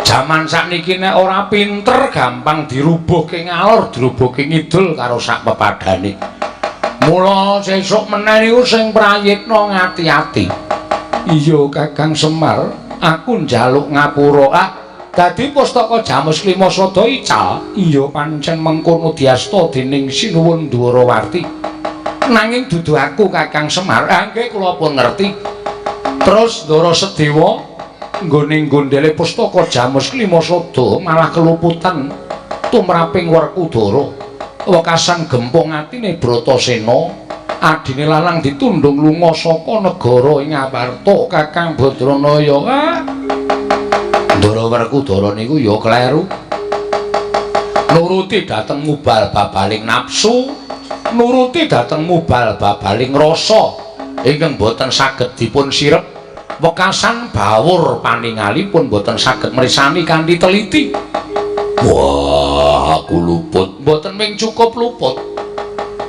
[SPEAKER 1] Jaman sakniki nek ora pinter gampang dirubuhke ngalor, dirubuhke ngidul karo sak pepadane. Mula sesuk meneh niku sing prayitna ngati-ati. Iya Kakang Semar, aku njaluk ngapura. Ah, dadi pustaka Jamus Klima Sada ical. Iya pancen mengkono diasta dening Sinuwun Dwarawati. Nanging dudu aku Kakang Semar. Ah nggih kula pun ngerti. Terus Ndara Sedewa nggone gondele pustaka Jamus Klima Sada malah keluputan tumraping Werkudara. Wekasan gempung atine Bratasena, adine lanang ditundung lunga saka negara ing Amarta Kakang Badranaya. Ah
[SPEAKER 2] Ndara Werkudara niku ya kleru.
[SPEAKER 1] Nuruti dhateng mubal babaling nafsu, nuruti dhateng mubal babaling rasa ingkang boten saged dipun sirep. Wekasan bawur paningalipun boten saged mrisani kanthi teliti.
[SPEAKER 2] Wah, aku luput.
[SPEAKER 1] Mboten ming cukup luput.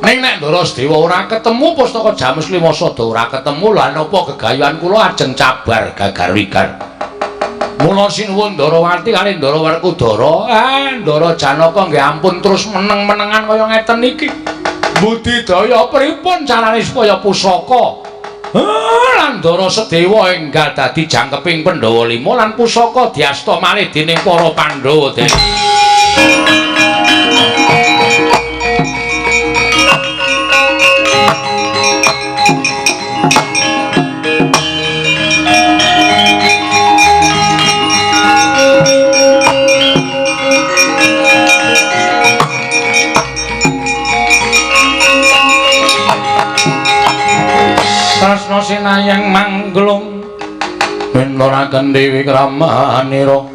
[SPEAKER 1] Ning nek Ndara Sedewa ora ketemu pustaka Jamus Klima Sada ora ketemu, lha napa gegayuhan kula ajeng cabar gagar wigar. Mula sinuwun Ndarawati kali Ndara Werkudara, Ndara Janaka nggih ampun terus meneng-menengan kaya ngeten iki. Budidaya pripun carane supaya pusaka lan Ndara Sedewa enggal dadi jangkeping Pandhawa 5 lan pusaka diasta malih dening para Pandhawa. Tresna sinayang mangglung minturaken Dewi Kramanira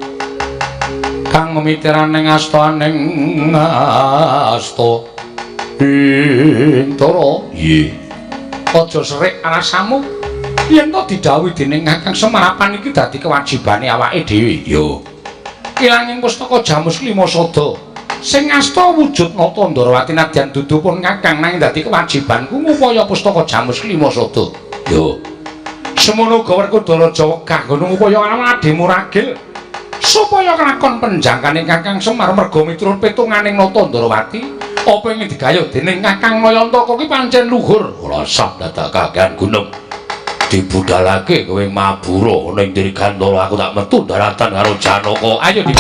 [SPEAKER 1] kang mitirane ngastaning asta Bintara.
[SPEAKER 2] Nggih.
[SPEAKER 1] Aja serik alasamu yen to didhawuhi dening Kakang Semar iki dadi kewajibane awake dhewe.
[SPEAKER 2] Yo.
[SPEAKER 1] Ilanging pustaka Jamus Klima Sada sing asta wujud nata Ndarawati nadyan dudu pun Kakang nanging dadi kewajibanku ngupaya pustaka Jamus Klima Sada.
[SPEAKER 2] Yo.
[SPEAKER 1] Semono uga Werkudara wegah nggo ngupaya adhimu ragil supaya kelakon penjangkaning Kakang Semar merga miturut petunganing nata Ndarawati apa ingin digayuh dening Kakang Nayantaka ki pancen luhur.
[SPEAKER 2] Ora sah dadak kakean gunung. Dibudalake kowe mabura ning Dirgantara aku tak metu daratan karo Janaka.
[SPEAKER 1] Ayo di.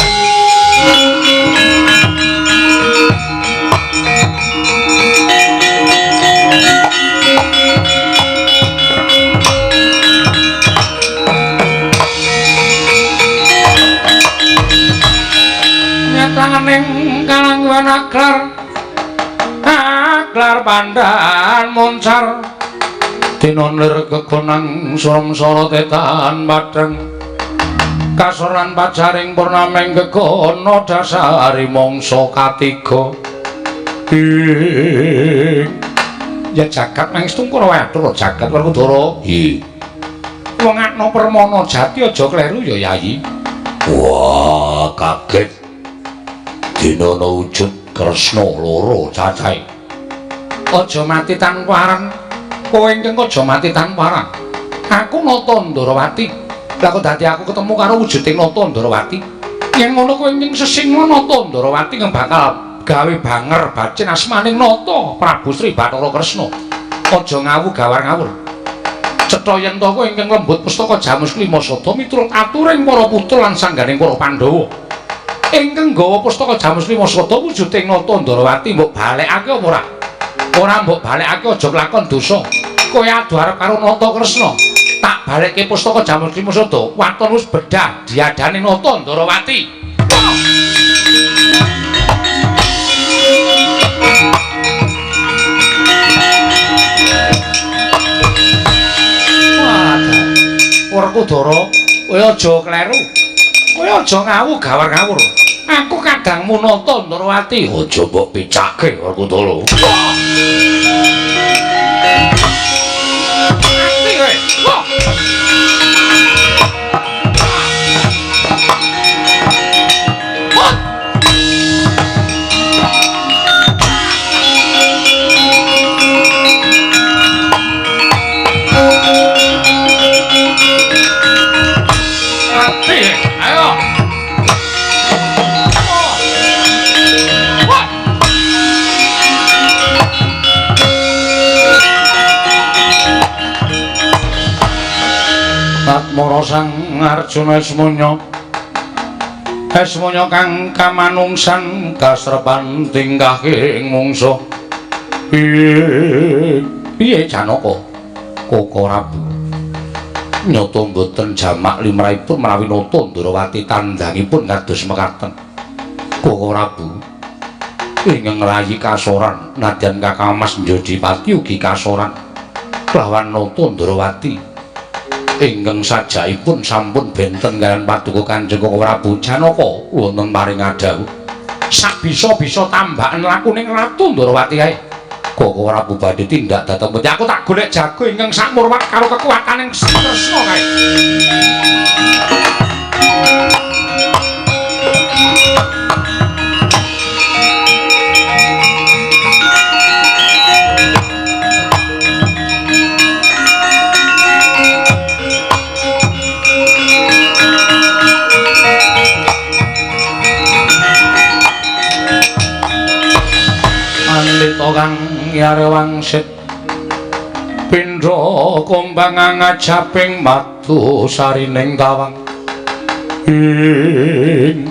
[SPEAKER 1] Nyataning kalangwan aklar aklar pandan moncar dina lir kegonang suramsara tetan padhang kasoran pajaring purnameng gegono dasari mangsa katiga. Ya jagat nangis tungkara watur jagat Werkudara.
[SPEAKER 2] Nggih.
[SPEAKER 1] Wong akna permana jati aja kleru ya Yayi.
[SPEAKER 2] Wah, kaget. Dina ana wujud Kresna loro cacahe.
[SPEAKER 1] Aja mati tanpa arang. Kowe ingkang aja mati tanpa arang. Aku nata Ndarawati. Lah kok dadi aku ketemu karo wujuding nata Ndarawati. Yen ngono kowe ingkang sesinga nata Ndarawati kang bakal gawe banger bacin asmaning nata Prabu Sri Bathara Kresna. Aja ngawu gawar ngawur. Cetha yen to kowe ingkang lembut pustaka Jamus Klima Sada miturut aturing para putra lan sangganing para Pandhawa. Ingkang nggawa pustaka Jamus Klima Sada wujuding nata Ndarawati mbok balekake apa ora? Ora mbok balekake aja lakon dosa. Kowe adu arep karo Nata Kresna. Tak balekke pustaka Jamus Klima Sada, waton wis bedah diadane Nata Ndarawati. Wah, Werkudara, kowe aja kleru. Kowe aja ngawu gawar ngawur. Aku kadangmu Nata Ndarawati.
[SPEAKER 2] Aja mbok picake Werkudara.
[SPEAKER 1] Mati kowe. Wah. Wah. Atmara Sang Arjuna Esmonya Esmonya kang kamanungsan kasrepan tingkahing mungsuh. Piye Janaka? Koko Prabu nyata mboten jamak limrahipun menawi nata Ndrawati tandangipun kados mekaten. Koko Prabu ingkang ngrayi kasoran nadyan Kakang Mas Njodipati ugi kasoran kelawan nata Ndrawati ingkang sajaipun sampun benten kaliyan paduka Kanjeng Koko Prabu. Janaka wonten paring adhawuh sak bisa-bisa tambahan lakuning Ratu Ndrawati kae. Koko Prabu badhe tindak dhateng pundi? Aku tak golek jago ingkang sakmurwat karo kekuataning Sri Kresna kae. Pandhita kang yare wangsit pindha kumbang ngajaping madu sarining tawang. Ing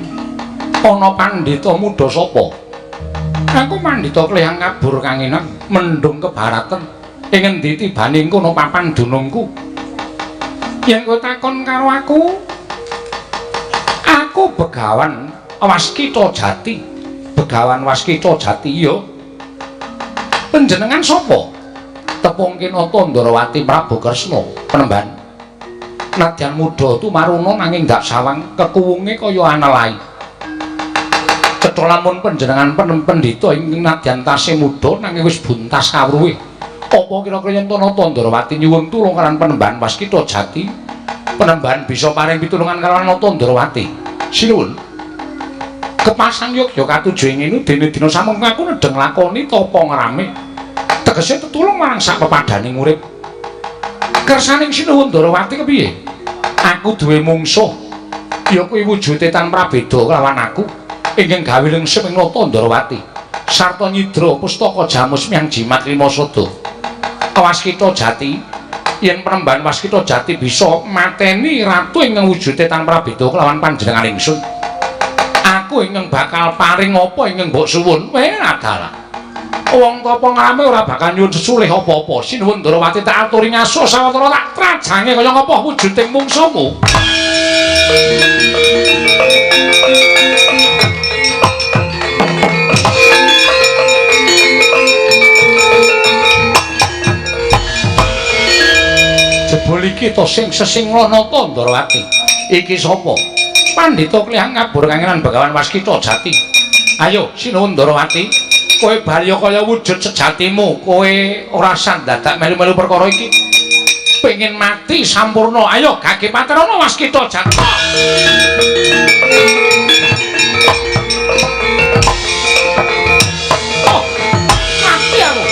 [SPEAKER 1] ana pandhita muda sapa? Aku pandhita klehang kabur kanginan mendung kebaratan. Ing endi tibane kono papan dunungku? Yen kowe takon karo aku, aku Begawan Waskita Jati. Begawan Waskita Jati ya. Panjenengan sapa? Tepung kinata Ndrawati Prabu Kresna penemban. Nadyan muda tumaruna nanging ndak sawang kekuwunge kaya anelai. Cetha lamun panjenengan pendhita ing nadyan tasih muda nanging wis buntas kawruhe. Apa kira-kira yen nata Ndrawati nyuwun tulung kaliyan penemban Waskita Jati? Penemban bisa paring pitulungan kaliyan nata Ndrawati. Sinuwun. Kepasang yogya katuju ing ngene dene dina samengko aku nedheng lakoni tapa ngrame. Tegese tetulung marang sak pepadaning urip. Kersaning Sinuwun Ndrawati kepiye? Aku duwe mungsuh. Ya kuwi wujude tan prabeda kelawan aku ingkang gawe lengsem ing nata Ndrawati. Sarta nyidra pustaka jamus miang jimat lima sada. Waskita Jati, yen penemban Waskita Jati bisa mateni ratu ingkang wujude tan prabeda kelawan panjenengan ingsun. Aku ingkang bakal paring apa ingkang mbok suwun. Weh adalah. Wong tapa ngrame ora bakal nyuwun sesulih apa-apa. Sinuwun Ndrawati tak aturi ngaso sawetara tak trajange kaya ngapa wujuding mungsuhmu. Jebul iki to sing sesingla nata Ndrawati. Iki sapa? Pandhita klihang ngabur kangenan Begawan Waskita Jati. Ayo Sinuwun Ndrawati, kowe bali kaya wujud sejatimu, kowe ora usah dadak melu-melu perkara iki. Pengin mati sampurna, ayo gage paterana Waskita Jati. Oh, mati aku.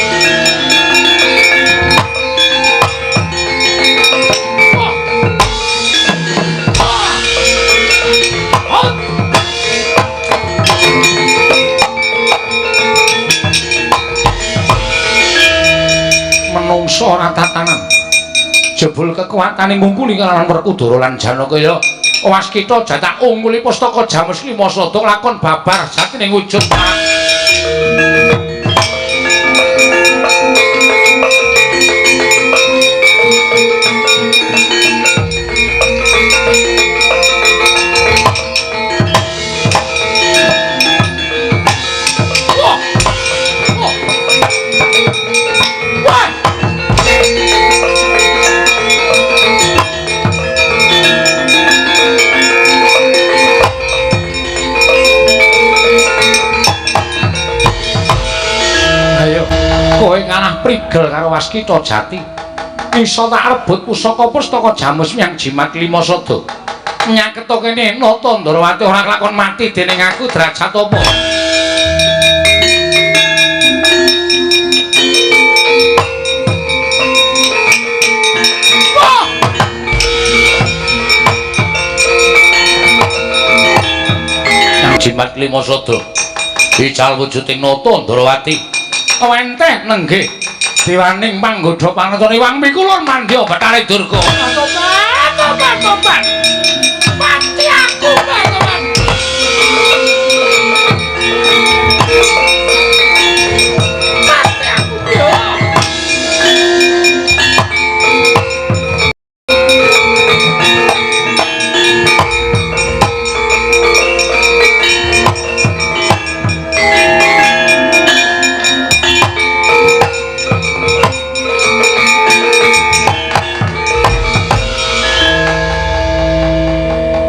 [SPEAKER 1] Menungso ora tatanan. Jebul kekuatane ngungkuli kalawan Werkudara lan Janaka ya. Waskita jatak ungkuli pustaka jamus lima sada lakon babar jatining wujud. Kowe kalah prigel karo Waskita Jati. Iso tak rebut pusaka pustaka jamus miang jimat lima sada. Nyaketo kene nata Ndrawati ora kelakon mati dening aku derajat apa? Yang jimat lima sada. Ical wujuding nata Ndrawati. Wenteh nenggih dewaning panggodha panatane Wang Mikulun mandya Bathara Durga. Tobat, tobat.
[SPEAKER 3] Tobat, tobat. Pati aku, Bagawan. Pati aku, Dewa.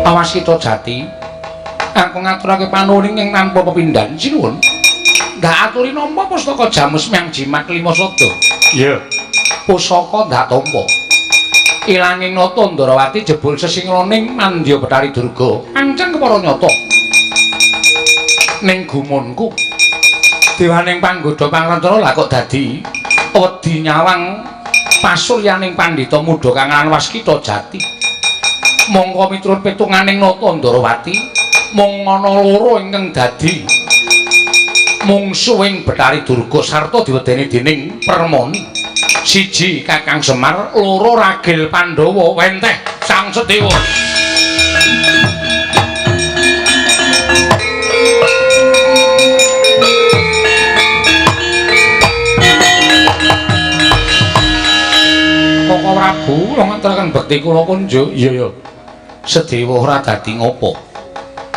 [SPEAKER 1] Awas kita jati, aku ngaturake panuwun ing tanpa pepindhan sinuwun. Ndak aturi nampa pustaka Jamus Myang Jimat Lima Sada.
[SPEAKER 3] Iya.
[SPEAKER 1] Pusaka ndak tampa. Ilanging nata Ndrawati jebul sesingroning mandya Bathari Durga. Ancen kepara nyata. Ning gumunku dewaning panggodha pangrencana lah kok dadi wedi nyawang pasuryaning pandhita muda kang aran Waskita Jati. Mongko miturut pitunganing nata Ndrawati mung ana loro ingkang dadi mungsuhing Bathari Durga sarta diwedeni dening Permoni. Siji Kakang Semar, loro Ragil Pandhawa wenteh Sang Sedewa. Koko Prabu kula ngaturaken bekti kula kunjuk. Iya ya. Sedewa ora dadi ngopo.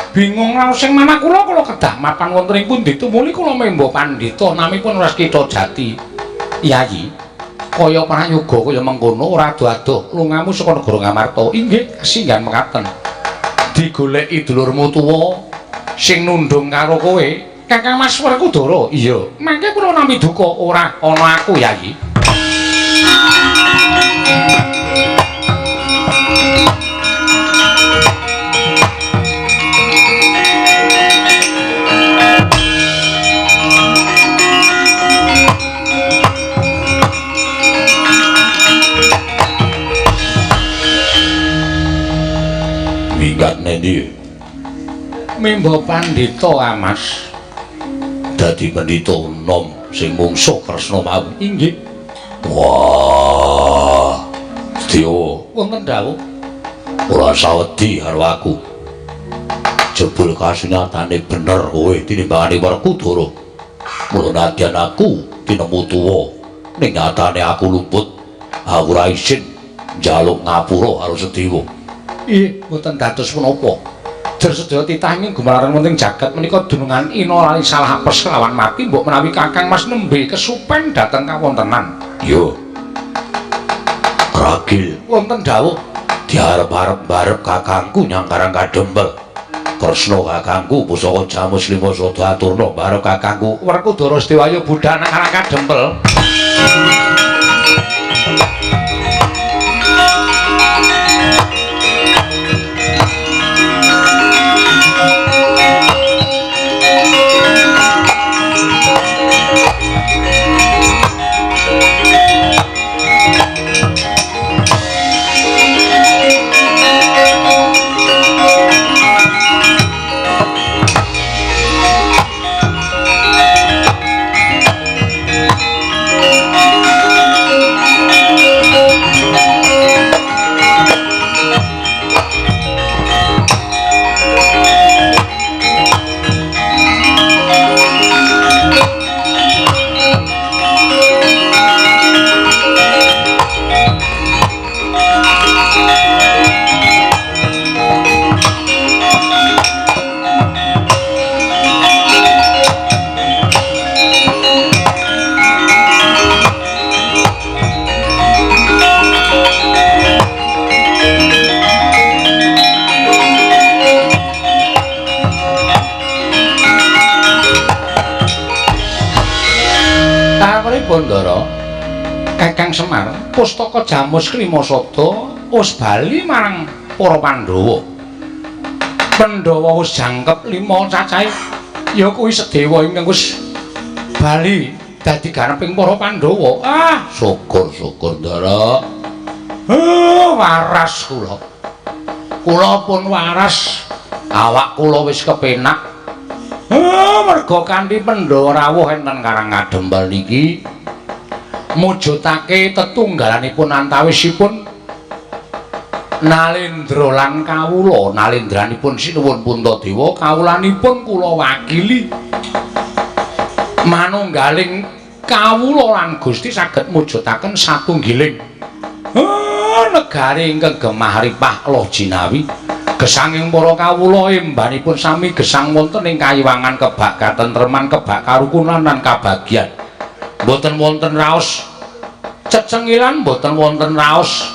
[SPEAKER 1] Bingung raos sing manah kula, kula kedah mapan wonten ing pundi tumuli kula memba pandhita namipun Waskita Jati. Yayi, kaya prayoga kaya mengkono ora ado-ado lungamu saka negara Ngamarta. Inggih, kasinggan mekaten. Digoleki dulurmu tuwa sing nundung karo kowe, Kakang Mas Werkudara. Iya, mangke kula nampi duka ora ana aku, Yayi.
[SPEAKER 2] Minggat nendi?
[SPEAKER 1] Memba pandhita Amas.
[SPEAKER 2] Dadi pendhita nom sing mungsuh Kresna mau.
[SPEAKER 1] Inggih.
[SPEAKER 2] Wah. Sedewa,
[SPEAKER 1] wonten dawuh.
[SPEAKER 2] Ora sawedi karo aku. Jebul kasunyatane bener kowe tinimbangane Werkudara. Mula nadyan aku tinemu tuwa, ning nyatane aku luput. Aku ora isin njaluk ngapura karo Sedewa.
[SPEAKER 1] Ih, mboten dados menapa. Jer sedaya titah ing gumelaran wonten jagat menika dunungan ina lali salah apes lawan mati mbok menawi Kakang Mas nembe kesupen dhateng kawontenan.
[SPEAKER 2] Yo. Ragil
[SPEAKER 1] wonten dawuh
[SPEAKER 2] diarep-arep barep kakangku nyang Karang Kadempel. Kresna kakangku pusaka Jamus Lima Sada aturna barep kakangku
[SPEAKER 1] Werkudara Setiwayu budhal nang Karang Kadempel. Ndara Kakang Semar pustaka Jamus Klima Sada wis bali marang para Pandhawa. Pandhawa wis jangkep 5 cacahe ya kuwi Sedewa ingkang wis bali dadi ganeping para Pandhawa. Ah,
[SPEAKER 2] syukur-syukur Ndara.
[SPEAKER 1] Waras kula. Kula pun waras. Awak kula wis kepenak. Merga kanthi Pandhawa rawuh enten Karang Kadempel niki mujudake tetunggalanipun antawisipun Nalendra lan kawula, nalendranipun sinuwun Puntadewa, kawulanipun kula wakili. Manunggaling kawula lan Gusti saged mujudaken satunggiling negari ingkang gemah ripah loh jinawi. Gesanging para kawula embanipun sami gesang wonten ing kayiwangan kebak katentreman, kebak karukunan lan kabagyan. Mboten wonten raos cecengilan, mboten wonten raos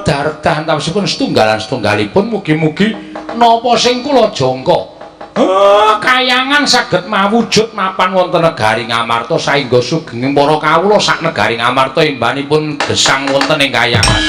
[SPEAKER 1] dardah antawisipun setunggalan setunggalipun. Mugi-mugi napa sing kula jangka kayangan saged mawujud mapan wonten negari Ngamarta saengga sugenging para kawula sak negari Ngamarta embanipun gesang wonten ing kayangan.